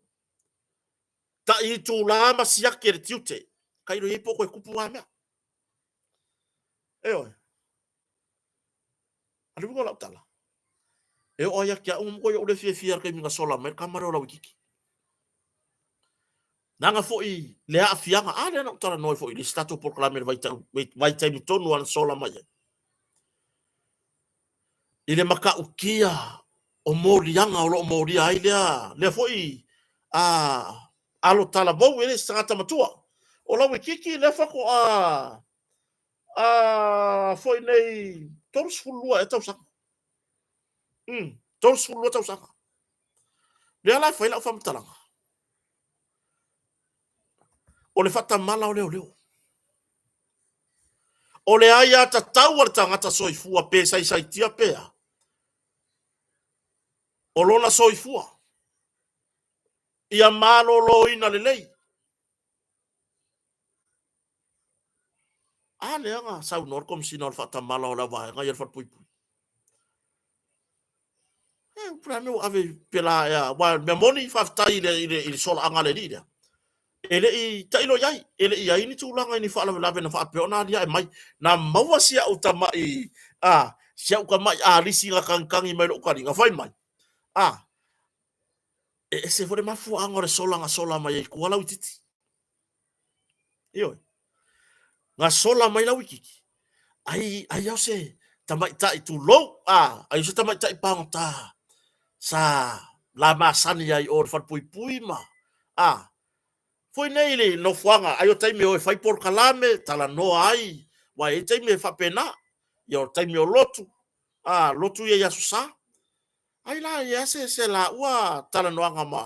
Tai itulā ma siaki e le tiute, tailo i ai po o toe tupu na mea. Ioe. A le uiga o lau tala, e oo lava ia te au, na matuai ou le fiafia i le taimi na sola mai ai le tama lea o Lauititi. Leaga foi le aafiaga, a lea na ou talanoa ai foi i le isi tatou polokalame i le vaitaimi tonu lava na sola mai ai. I le matautia o moliaga o lo o molia ai lea, lea foi a alo talavou, e le o se tagata matua. O Lauititi lea faatoa a foi nei 32 ea tausaga. 32 tausaga. Lea la e fai lau faamatalaga. O le faatamala o leoleo. O le aiatatau a le tagata soifua pe saisaitia pe a, o lona soifua ia maloloina lelei. A lea na saunoa le Komesina o le faatamala o le vaega ia le falepuipui. E, po o le a le mea ua ave pela ea, aua o le mea moni, faafetai i le, i le, i le solaaga a le alii lea. E le i tailo i ai, e le i i ai ni tulaga i ni faalavelave na faapea ona aliae mai. Na maua si au tamai, a, si au tamai alisi na tagitagi mai i lou taliga, fai mai, a, e ese foi le mafuaaga o le sola na sola mai ai i tua Lauititi. Ioe. Na sola mai Lauititi, ai, ai o se tamaitai tulou, a, ai o se tamaitai pagota sa la masani ai i o i le falepuipui ma, a, foi nei i le nofoaga, ai o taimi e o e fai polokalame, talanoa ai, aua e i ai taimi e faapena, ia o taimi o lotu, a, lotu ia i Aso Sa. Ai la e i ai se, se laua talanoaga ma,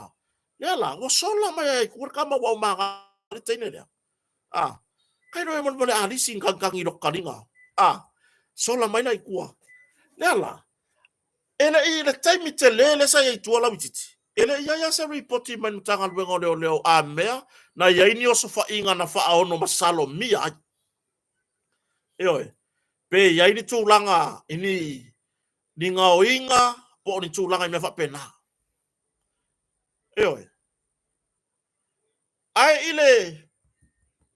lea la, ua sola mai ai i tua le tama ua aumaga le teine lea. A, tailo e molemole alisi ni tagitagi i lota taliga. A, sola mai la i tua. Lea la, e le i le taimi tele lea sa i ai i tua Lauititi, e le i i ai lava se ripoti mai le Matagaluega o Leoleo a mea na i ai ni osofaiga na faaono masalomia ai. Ioe, pe i ai ni tulaga i ni, ni gaoiga po o ni tulaga i mea faapena. Ioe. Ae i le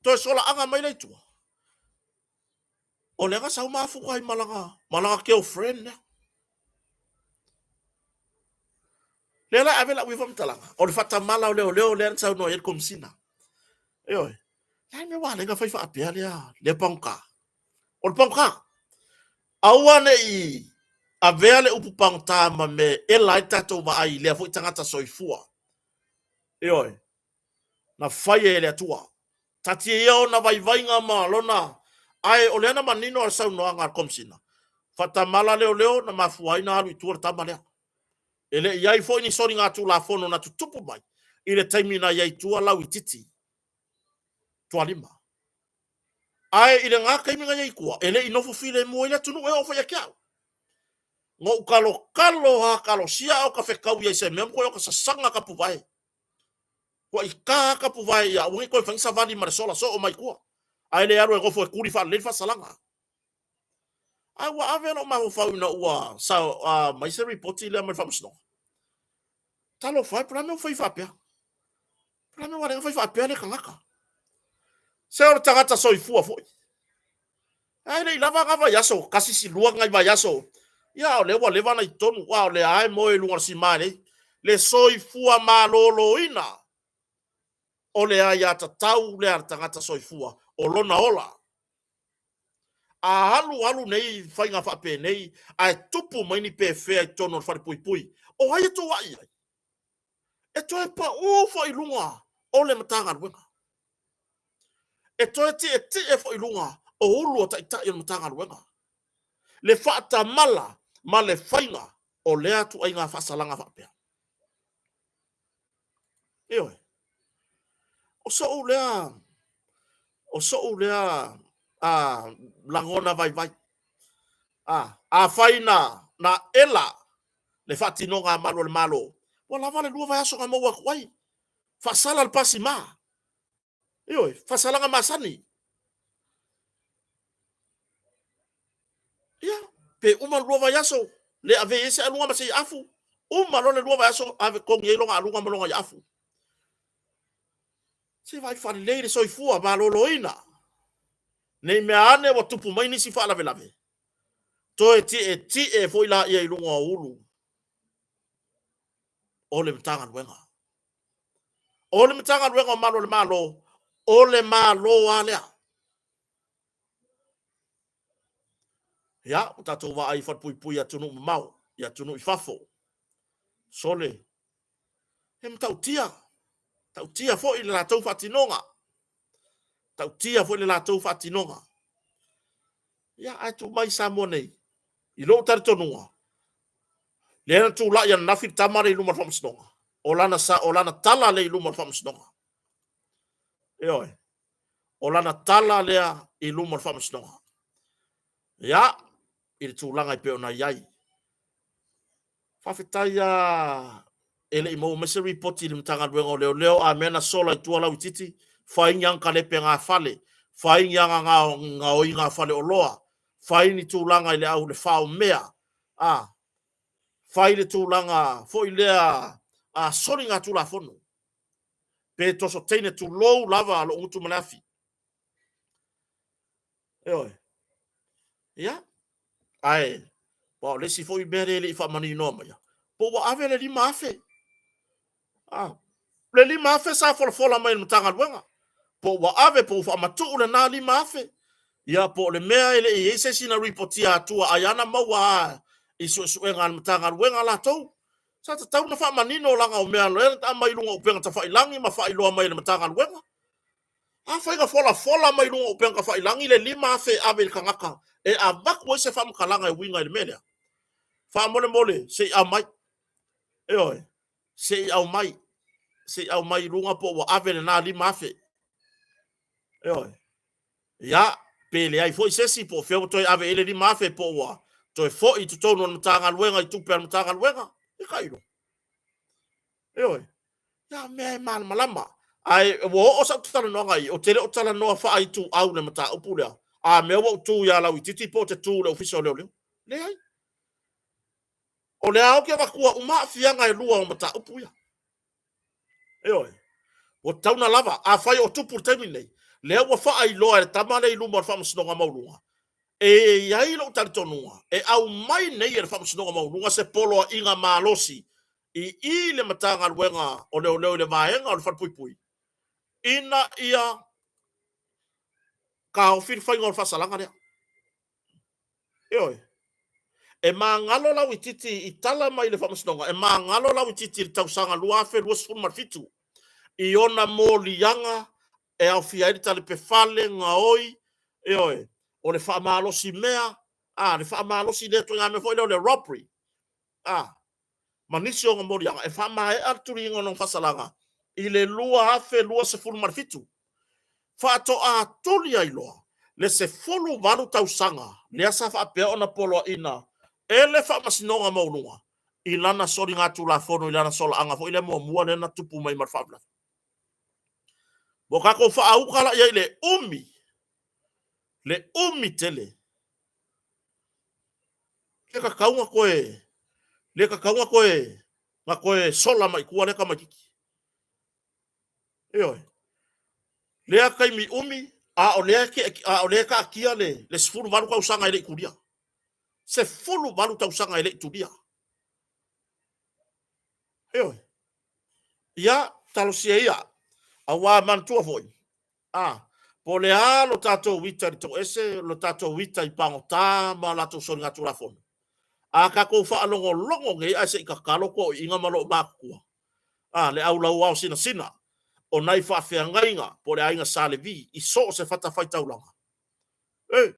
toe solaaga mai lea i tua, o lea na sau mafuta ai ma lana, ma lana girlfriend lea. Lea la e ave lau ia faamatalaga, o le faatamala o leoleo lea na saunoa i ai le Komesina. Ioe. Le a le mea ua ala ai ona fai faapea lea, lea pagota? O le pagota, aua ne i avea le upu pagota ma mea e ela ai le tatou vaai i lea foi tagata soifua. Ioe. Na faia e le Atua. Taatia ia ona vaivaiga ma lona, ae o lea na manino le saunoaga a le Komesina, faatamala leoleo na mafua ai ona alu i tua le tama lea. E le i i ai foi ni soligatulafono na tutupu mai i le taimi na i ai i tua Lauititi Tualima. Ae i lena taimi na i ai i tua, e le i nofo filemu ai le atunuu e oo foi ia te au. Na ou talotalo lava talosia a o ta fetau i ai i se mea ma toe o ta sasaga tapuvae. Ua i ta tapuvae ia aua ne i toe fai ni savali ma le sola soo mai tua, ae le alu e nofo e tuli faalelei le faasalaga. Ae ua ave lou mafaufau ina ua sa, mai se ripoti lea mai le faamasinoga. Talofa e, po o le a le mea ua fai faapea? Po o le a le mea ua ala ai ona fai faapea lea tagata? Se o le tagata soifua foi. Ae le i lava na vaiaso, tasi si lua nai vaiaso. Ia, o lea ua leva ona i totonu, a o lea lava e moe i luga o le sima nei. Le soifua maloloina o le aiatatau lea a le tagata soifua, o lona ola. A alu alu nei faiga faapenei ae tupu mai ni pefea i totonu o le falepuipui, o ai e tuuai ai? E toe pau foi i luga o le Matagaluega. E toe tietie foi i luga o ulu o taitai o le Matagaluega le faatamala ma le faiga o lea ituaiga faasalaga faapea. Ioe. O so'u lea, o so'u lea a lagona vaivai. A, afai na, na ela le faatinoga a malu o le Malo, ua lava le 2 vaiaso na maua atu ai. Faasala le pasima. Ioe, faasalaga masani. Ia, pe uma le 2 vaiaso, le ave i ai se aluga ma se afu, uma loa le 2 vaiaso, ave togi ai lona aluga ma lona afu. Se vaai faalelei le soifua maloloina, ne i mea ane ua tupu mai nisi faalavelave, toe tietie foi laia i luga o ulu o le Matagaluega. O le Matagaluega o Malu o le Malo, o le Malo lava lea. Ia, ua tatou vaai i falepuipui i atunuu mamao, i atunuu i fafo, sole, e matautia, matautia foi le latou faatinoga, matautia foi le latou faatinoga. Ia, ae tuu mai i Samoa nei, i lou talitonuga, lea na tulai ananafi le tama lea i luma o le faamasinoga, o lana, o lana tala lea i luma o le faamasinoga. Ioe, o lana tala lea i luma o le faamasinoga. Ia, i le tulaga e pei ona i ai. Faafetai lava e le i maua mai se ripoti i le Matagaluega o Leoleo a mea na sola i tua Lauitiiti, fai ni ana talepega fale, fai ni ana gaoiga faleoloa, fai ni tulaga i le au le fao mea, a fai le tulaga foi lea a soligatulafono, pe toso teine, tulou lava lou gutu ma le afi. Ioe. Ia, ae aua o le isi foi mea lea e le i faamaninoa maia, po ua ave le $5,000. Ah, le $5,000 sa folafola mai e le Matagaluega, po ua ave, po ua faamatuu lena $5,000. Ia, po o le mea e le i i ai se isi na ripotia atua, ai lava na maua lava i suesuega a le Matagaluega latou. Sa tatau ona faamanino leaga o mea lea na aumai i luga o upega tafailagi ma faailoa mai e le Matagaluega. Afai na folafola mai luga o upega tafailagi le $5,000 e ave i le tagata e avatu ai se faamatalaga e uiga i le mea lea, faamolemole se i aumai. Ioe, se i aumai, se i aumai i luga po ua ave lena $5,000. Ioe. Ia, pe leai foi se isi po o fea ua toe ave i ai le $5,000 po ua toe foi i totonu o le Matagaluega i tupe a le Matagaluega, ia tailo. Ioe. Ia, mea e malamalama. Ae ua oo sau talanoaga i, ou te le o talanoa faaituau i le mataupu lea, a mea ua ou tu ia Lauitiiti po o te tu i le Ofisa o Leoleo. Leai. O lea ou te avatua uma aafiaga e lua o mataupu ia. Ioe. Ua tatau ona lava. Afai o tupu i le taimi lenei, lea ua faailoa e le tama lea i luma o le Faamasinoga Mauuluga, e i ai lou talitonuga, e aumai nei e le Faamasinoga Mauuluga se poloaiga malosi i i le Matagaluega o Leoleo i le vaega o le Falepuipui, ina ia taofi le faiga o le faasalaga lea. Ioe. E magalo Lauitiiti i tala mai le Faamasinoga, e magalo Lauitiiti i le tausaga 2027 i ona moliaga e aofia ai le talepe fale, gaoi, ioe, o le faamalosi mea, a, le faamalosi lea ituaiga mea foi lea o le robbery, a, ma nisi o ona moliaga e faamaea le tuliina o lona faasalaga i le 2027. Faatoa tuli ai loa le 18 tausaga lea sa faapea ona poloaiina e le Faamasinoga Maualuga i lana soligatulafono i lana solaaga foi lea muamua lea na tupu mai ma le faalavelave. Ua tatou faauta la i ai le umi, le umi tele. Le tatau na toe, le tatau na toe, na toe sola mai tua lea tamaititi. Ioe. Lea taimi umi, a o lea, a o lea e taatia le 18 tausaga e le i tulia. 18 tausaga e le i tulia. Ioe. Ia, talosia ia. Aua manatua foi, a, po o le a lo tatou ita i le toese, lo tatou ita i pagota ma latou soligatulafono, a tatou faalogologo nei ae se i tatalo toeaiina ma loomatutua, a, le au lauao sinasina o nai faafeagaiga po o le aiga Sa Levi i so o se fatafaitaulaga, e,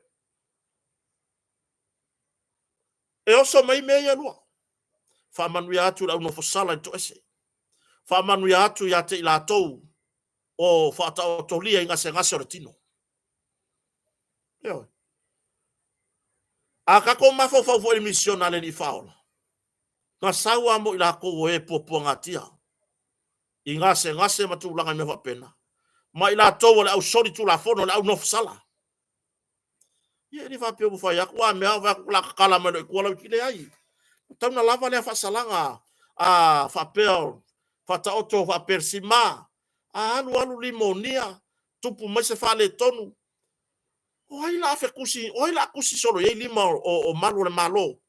e oso mai mea ia e lua. Faamanuia atu i le au nofosala i le toese. Faamanuia atu ia te i latou o faataotolia i gasegase o le tino. Ioe. A tatou mafaufau foi i le misiona a le Alii Faaola, na sau lava mo i latou o e puapuagatia i gasegase ma tulaga i mea faapena, ma i latou o le au solitulafono, le au nofosala. Ia e le faapea ua fai atu a mea, fai atu la tatala mai loa i tua lau leai. Ua tatau ona lava lea faasalaga a faapea faataoto faapersima. A alu alu limonia, tupu mai se faaletonu, o ai la fetusi, o ai la tusi solo i ai lima o malu o le Malo?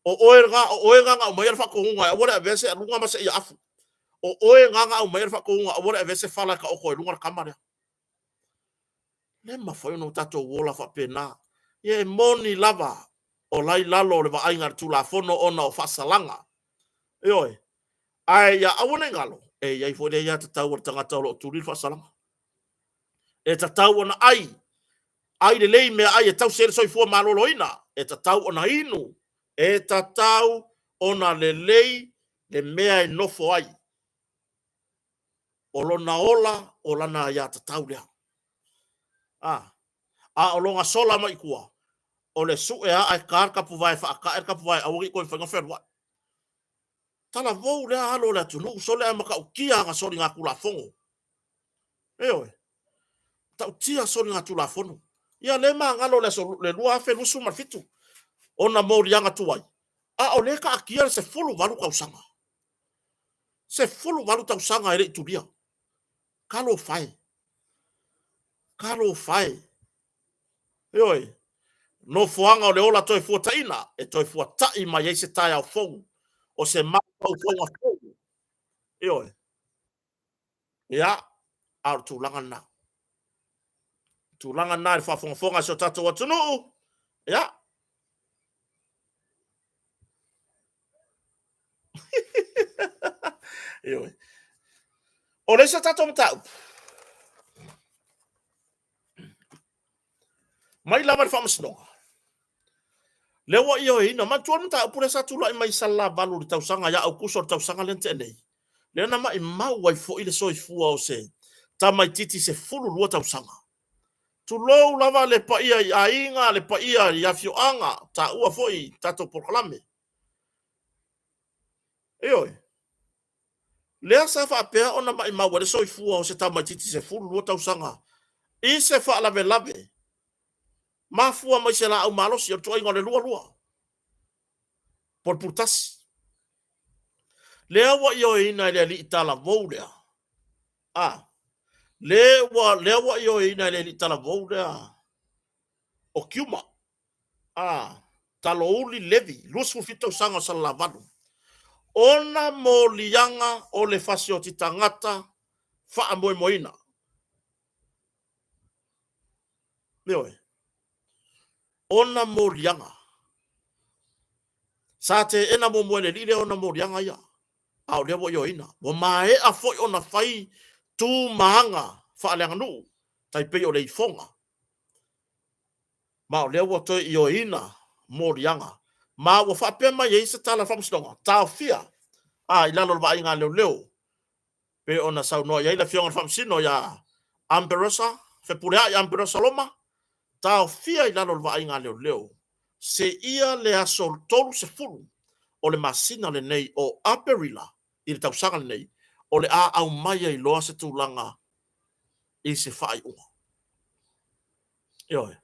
O oe lena, o oe lena na aumaia le faatonuga e aua le avea se aluga ma se iaafu. O oe lena na aumaia le faatonuga aua le avea se fala e taoto ai i luga le tama lea. Le mafai ona tatou ola faapena. Ia e moni lava o la i lalo o le vaaiga a le Tulafono ona o faasalaga. Ioe. Ae ia aua ne i galo, e i ai foi le aiatatau a le tagata o lo o tuli le faasalaga. E tatau ona ai, ai lelei meaai e tausi ai le soifua maloloina, e tatau ona inu, e tatau ona lelei le mea e nofo ai. O lona ola, o lana aiatatau lea. A o lona sola mai i tua, o le sue lava ae ta le tapuvae e faatae le tapuvae aua ne i toe mafai ona fealuai. Talavou lea alo o le atunuu, sole ae matautia ana soligatulafono. Ioe. Matautia soligatulafono. Ia lea e magalo i le aso le 2027 ona moliaga tuai, a o lea e taatia le 18 tausaga. 18 tausaga e le i tulia. Talofa e. Talofa e. Ioe. Nofoaga o le ola toefuataina e toe fuatai mai ai se taeao fou o se mafaufauga fou. Ioe. Ia, a o le tulaga lena. Tulaga lena i le faafogafoga a si o tatou atunuu. Ia. Ioe. O le isi o tatou mataupu, mai lava le faamasinoga, lea ua ioeina, manatua le mataupu lea sa tulai mai i Salelavalu i le tausaga ia Aukuso o le tausaga lea na tea nei, lea na maimau ai foi le soifua o se tamaitiiti 12 tausaga. Tulou lava le paia i aiga, le paia i afioaga, taua foi i tatou polokalame. Ioe. Lea sa faapea ona maimau ai le soifua o se tamaitiiti 12 tausaga i se faalavelave mafua mai se laau malosi o le tuaiga o le lualua po o le pulutasi. Lea ua ioeina e le alii talavou lea, a, lea ua ioeina e le alii talavou lea o Kiuma, a, Talouli Levi, 27 tausaga o Salelavalu, ona moliaga o le fasioti tagata faamoemoeina. Ioe. Ona moliaga. Sa teena muamua e le alii lea ona moliaga ia, a o lea ua ioeina. Ua maea foi ona fai tu ma aga faaleaganuu, tai pei o le ifoga. Ma o lea ua toe ioeina moliaga. Ma ua faapea mai ai se tala a le Faamasinoga, taofia a i lalo o le vaaiga a leoleo, pei ona saunoa i ai le Afioga i le Faamasino ia Amberosa, Fepuleai Amberosa Loma, taofia i lalo o le vaaiga a leoleo seia le aso 30 o le masina lenei o Aperila i le tausaga lenei, o le a aumai ai loa se tulaga i se faaiuga. Ioe.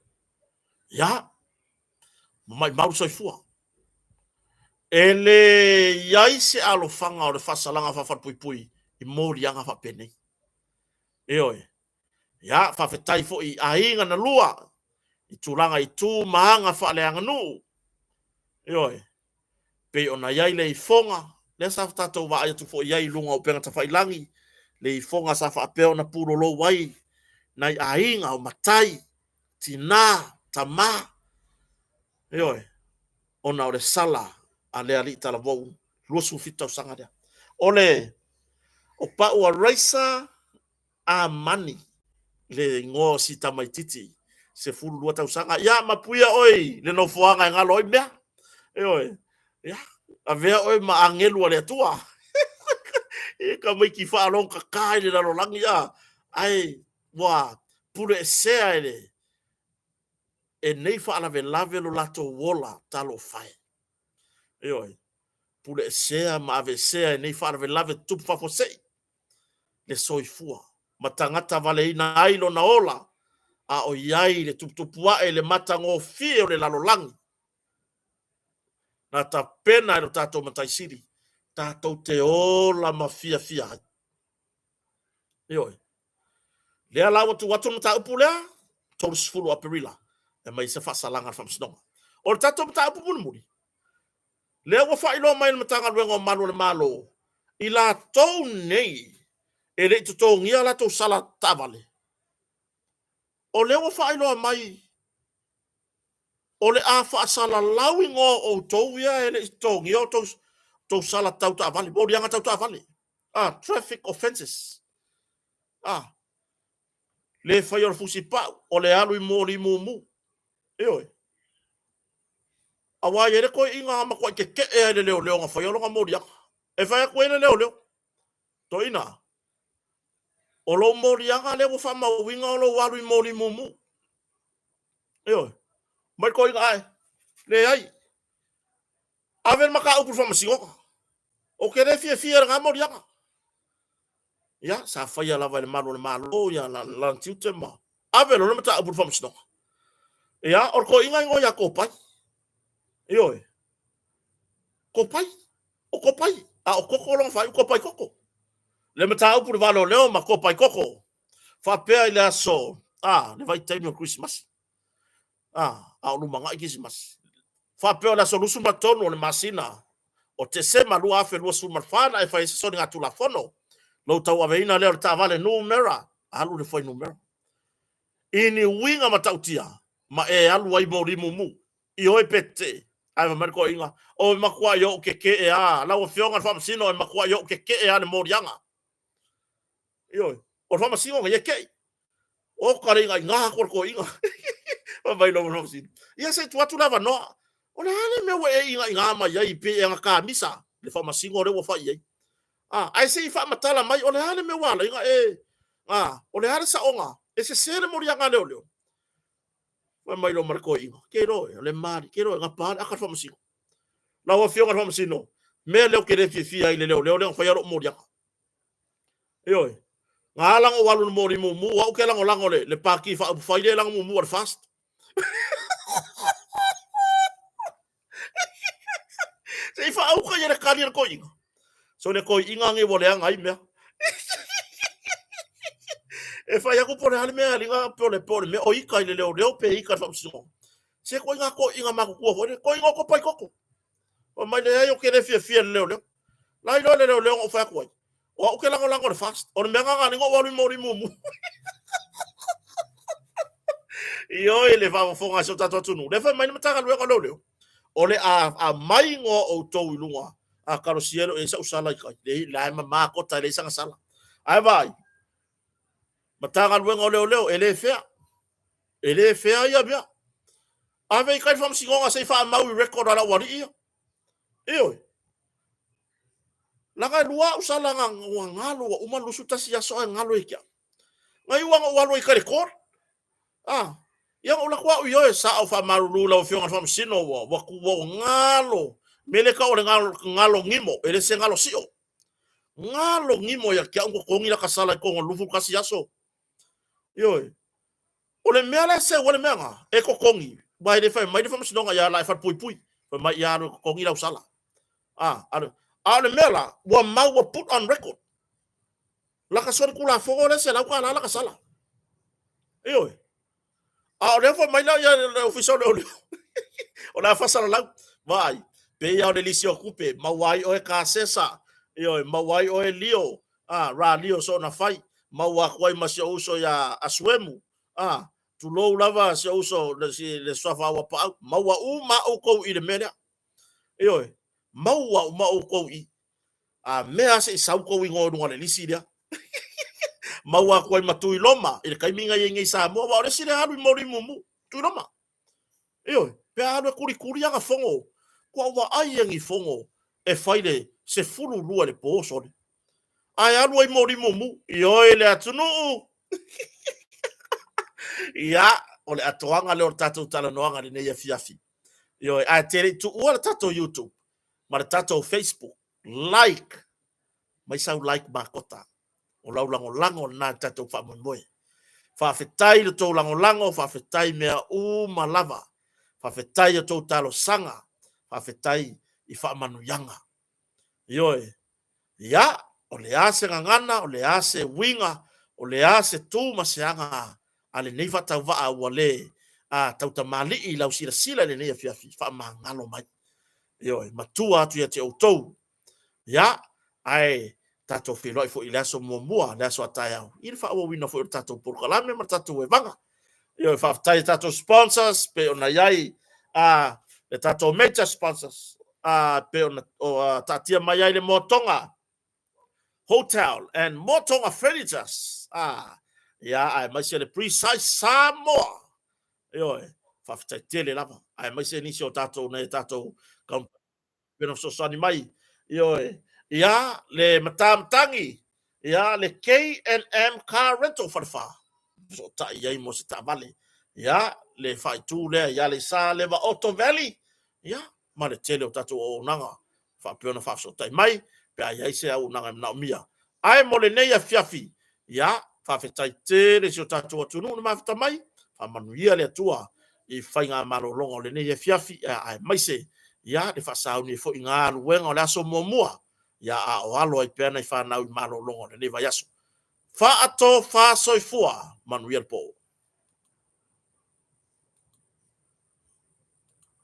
Ia, maimau le soifua. E le i ai se alofaga o le faasalaga faafalepuipui i moliaga faapenei. Ioe. Ia, faafetai foi i aiga na lua i tulaga i tu ma aga faaleaganuu. Ioe. Pei ona i ai le ifoga, lea sa tatou vaai atu foi i ai i luga o upega tafailagi, le ifoga sa faapea ona pulolou ai nai aiga o matai, tina, tama, ioe, ona o le sala a le alii talavou, 27 tausaga lea. O le o Pau a Raisa Amani le igoa o si tamaitiiti 12 tausaga. Ia, mapuia oe i le nofoaga e galo ai mea. Ioe. Ia, avea oe ma agelu a le Atua. E tamaiti faalogotata i le lalolagi, ia, ae ua puleesea e le e nei faalavelave lo latou ola talofa e. Ioe. Puleesea ma aveesea e nei faalavelave tutupu faafuasei le soifua ma tagata valeina ai lona ola a o i ai le tuputupuae i le matagofie o le lalolagi na tapena e lo tatou Matai Sili tatou te ola ma fiafia ai. Ioe. Lea la ua tuu atu le mataupu lea, 30 Aperila, e aumai se faasalaga a le Faamasinoga. O le tatou mataupu mulimuli, lea ua faailoa mai e le Matagaluega o Malu o le Malo, i latou nei e le i totogia a latou sala taavale, o lea ua faailoa mai o le a faasalalau igoa o outou ia e le i totogia outou sala tau taavale, moliaga tau taavale, traffic offences. Le faia o le fusipau, o le alu i moli mumu. Ioe. Aua e i ai le toeaina na matuai tetee lava i le leoleo na faia lona moliaga. E fai atu ai le leoleo, Toeaina, o lou moliaga lea ua faamauina o lou alu i moli mumu. Ioe. Mai le toeaina, ae, leai. Ave le mataupu i le faamasinoga. Ou te le fiafia i lena moliaga. Ia, sa faia lava e le malu o le Malo ia lana tiute ma ave loa le mataupu i le faamasinoga. Ia, o le toeaina igoa ia Kopai. Ioe. Kopai. O Kopai. A o Koko lona faaiu, Kopai Koko. Le mataupu i le va leoleo ma Kopai Koko. Faapea i le aso, a, le vaitaimi o le Kerisimasi. A o lumanai Kerisimasi. Faapea o le aso 23 o le masina o Tesema 2024 na e fai ai se soligatulafono, lou tauaveina lea o le taavale numera, alu le fuainumera i ni uiga matautia ma e alu ai moli mumu i oe pe tetee. Ae fai mai le toeaina, O e matuai ou tetee a, lau Afioga i le Faamasino, e matuai ou tetee a i le moliaga. Ioe, o le Faamasino nei e tei. Oka le inaina atu a le toeaina. Fai mai loa le Faamasino, ia se i tuu atu le avanoa. O le a le mea ua e inaina mai ai pei e gakamisa le Faamasino lea ua fai i ai. A, ae se i faamatala mai, o le a le mea ua ala ai ona e, a, o le a le saoga, e sese le moliaga a leoleo. Fai mai loa ma le toeaina, ke iloa e, o le mali, ke iloa e, gapa le aka le Faamasino. Lau Afioga i le Faamasino, mea lea ou te le fiafia ai i le leoleo lea na faia lou moliaga. Ioe. Na ala ona ou alu i le moli mumu, au ou te lagolago le, le Pati Faaupufai lea e laga mumu a le FAST. Se i faauka ia le kali a le toeaina. So le toeaina nei ua leaga ai mea. E fai atu po o le a le mea alina po o le, po o le mea o ita i le leoleo pe ita i le faamasinoga. Se toeaina toeaina matutua foi lea, toeaina o kopa i toto. Fai mai, leai ou te le fiafia i le leoleo. La iloa le leoleo na ou fai atu ai. O au ke lagolago i le FAST. O le mea na na ou alu i moli mumu. Ioe le faafofoga a si o tatou atunuu. Lea fai mai le Matagaluega o Leoleo, o le a aumai igoa o outou i luga, a talosia e le o i ai sau sala i tai. Leai, la e mama kota e leai sana sala. Ae vaai, Matagaluega o Leoleo, e le fea. E le fea ia mea. Ave i tai le faamasinoga se i faamau i record a le aualii ia. Ioe. Leaga e lua au sala na ua galo ua uma le 21 aso ae galo ia te au. Na iu lava na ou alu ai i tai i le court. Ah, ia na ou alu atu au, ioe, sa ou faamalulu i lau Afioga i le Faamasino ua ua ua galo. Mea lea e tau o le galo, galo gimo, e le se galo sio. Galo gimo ia te au na totogi lata sala i totonu o le 21 aso. Ioe. O le mea la e seu ai le mea na, e totogi, aua e le fai mai le faamasinoga ia la e falepuipui, fai mai ia alu e totogi lau sala. A, alu. A o le mea la, ua mau ua put on record. Laka solitulafono lea $100 laka sala. Ioe. A o lea fai mai la ia le ofisa o leoleo. O le a faasalalau. Vaai, pei lava o le lisi o tupe, maua ai oe kasesa, ioe, maua ai oe lio, a, ralio soona fai, maua atu ai ma si ou uso ia Asuemu, a, tulou lava si ou uso le, si, le suafa Auapaau, maua uma outou i le mea lea. Ioe, maua uma outou i. A mea se i sau tou igoa i luga o le lisi lea. Maua atu ai ma Tuiloma i le taimi na i ai nei i Samoa, aua o le isi lea alu i moli mumu, Tuiloma. Ioe, pe a alu e kulikuli ana fono, kua vaai ia ni fono e fai le 12 i le po sole. Ae alu ai moli mumu, ioe le atunuu. Ia, o le atoaga lea o le tatou talanoaga i lenei afiafi. Ioe, ae te le i tuua le tatou YouTube ma le tatou Facebook, like, mai sau like makota. O lau lagolago lena i le tatou faamoemoe. Faafetai i le tou lagolago, faafetai mea uma lava. Faafetai i a tou talosaga, faafetai i faamanuiaga. Ioe, ia, o le a se gagana, o le a se uiga, O le a se tu ma se aga a lenei faatauvaa ua le tautamalii i lau silasila i lenei afiafi, faamagalo mai. Ioe, matua atu ia te outou. Ia, ae tatou feiloai foi i le aso muamua, le aso a taeao, i le faaauauina foi o le tatou polokalame ma le tatou evaga. Ioe, faafetai i tatou sponsors pei ona i ai le tatou major sponsors pei ona taatia mai ai le Moatoga Hotel and Moatoga Furnitures. Ia, aemaise le Precise Samoa. Ioe, faafetai tele lava. Aemaise nisi o tatou nei tatou pei ona fesoasoani mai. Ioe, ia, le Matamatagi, ia, le K&M Car Rental Falefa, fesootai i ai mo se taavale. Ia, le faaitu lea i Aleisa Leva Auto Valley, ia, ma le tele o tatou auaunaga faapea ona faafesootai mai pe a i ai se auaunaga e manaomia. Ae mo lenei afiafi, ia, faafetai tele i si o tatou atunuu na mafuta mai, faamanuia le Atua i faigamalologa o lenei afiafi, aemaise ia le faasauni ai foi i galuega o le aso muamua, ia a o alo ai pea nai fanau i malologa o lenei vaiaso. Faatofa soifua, manuia le po.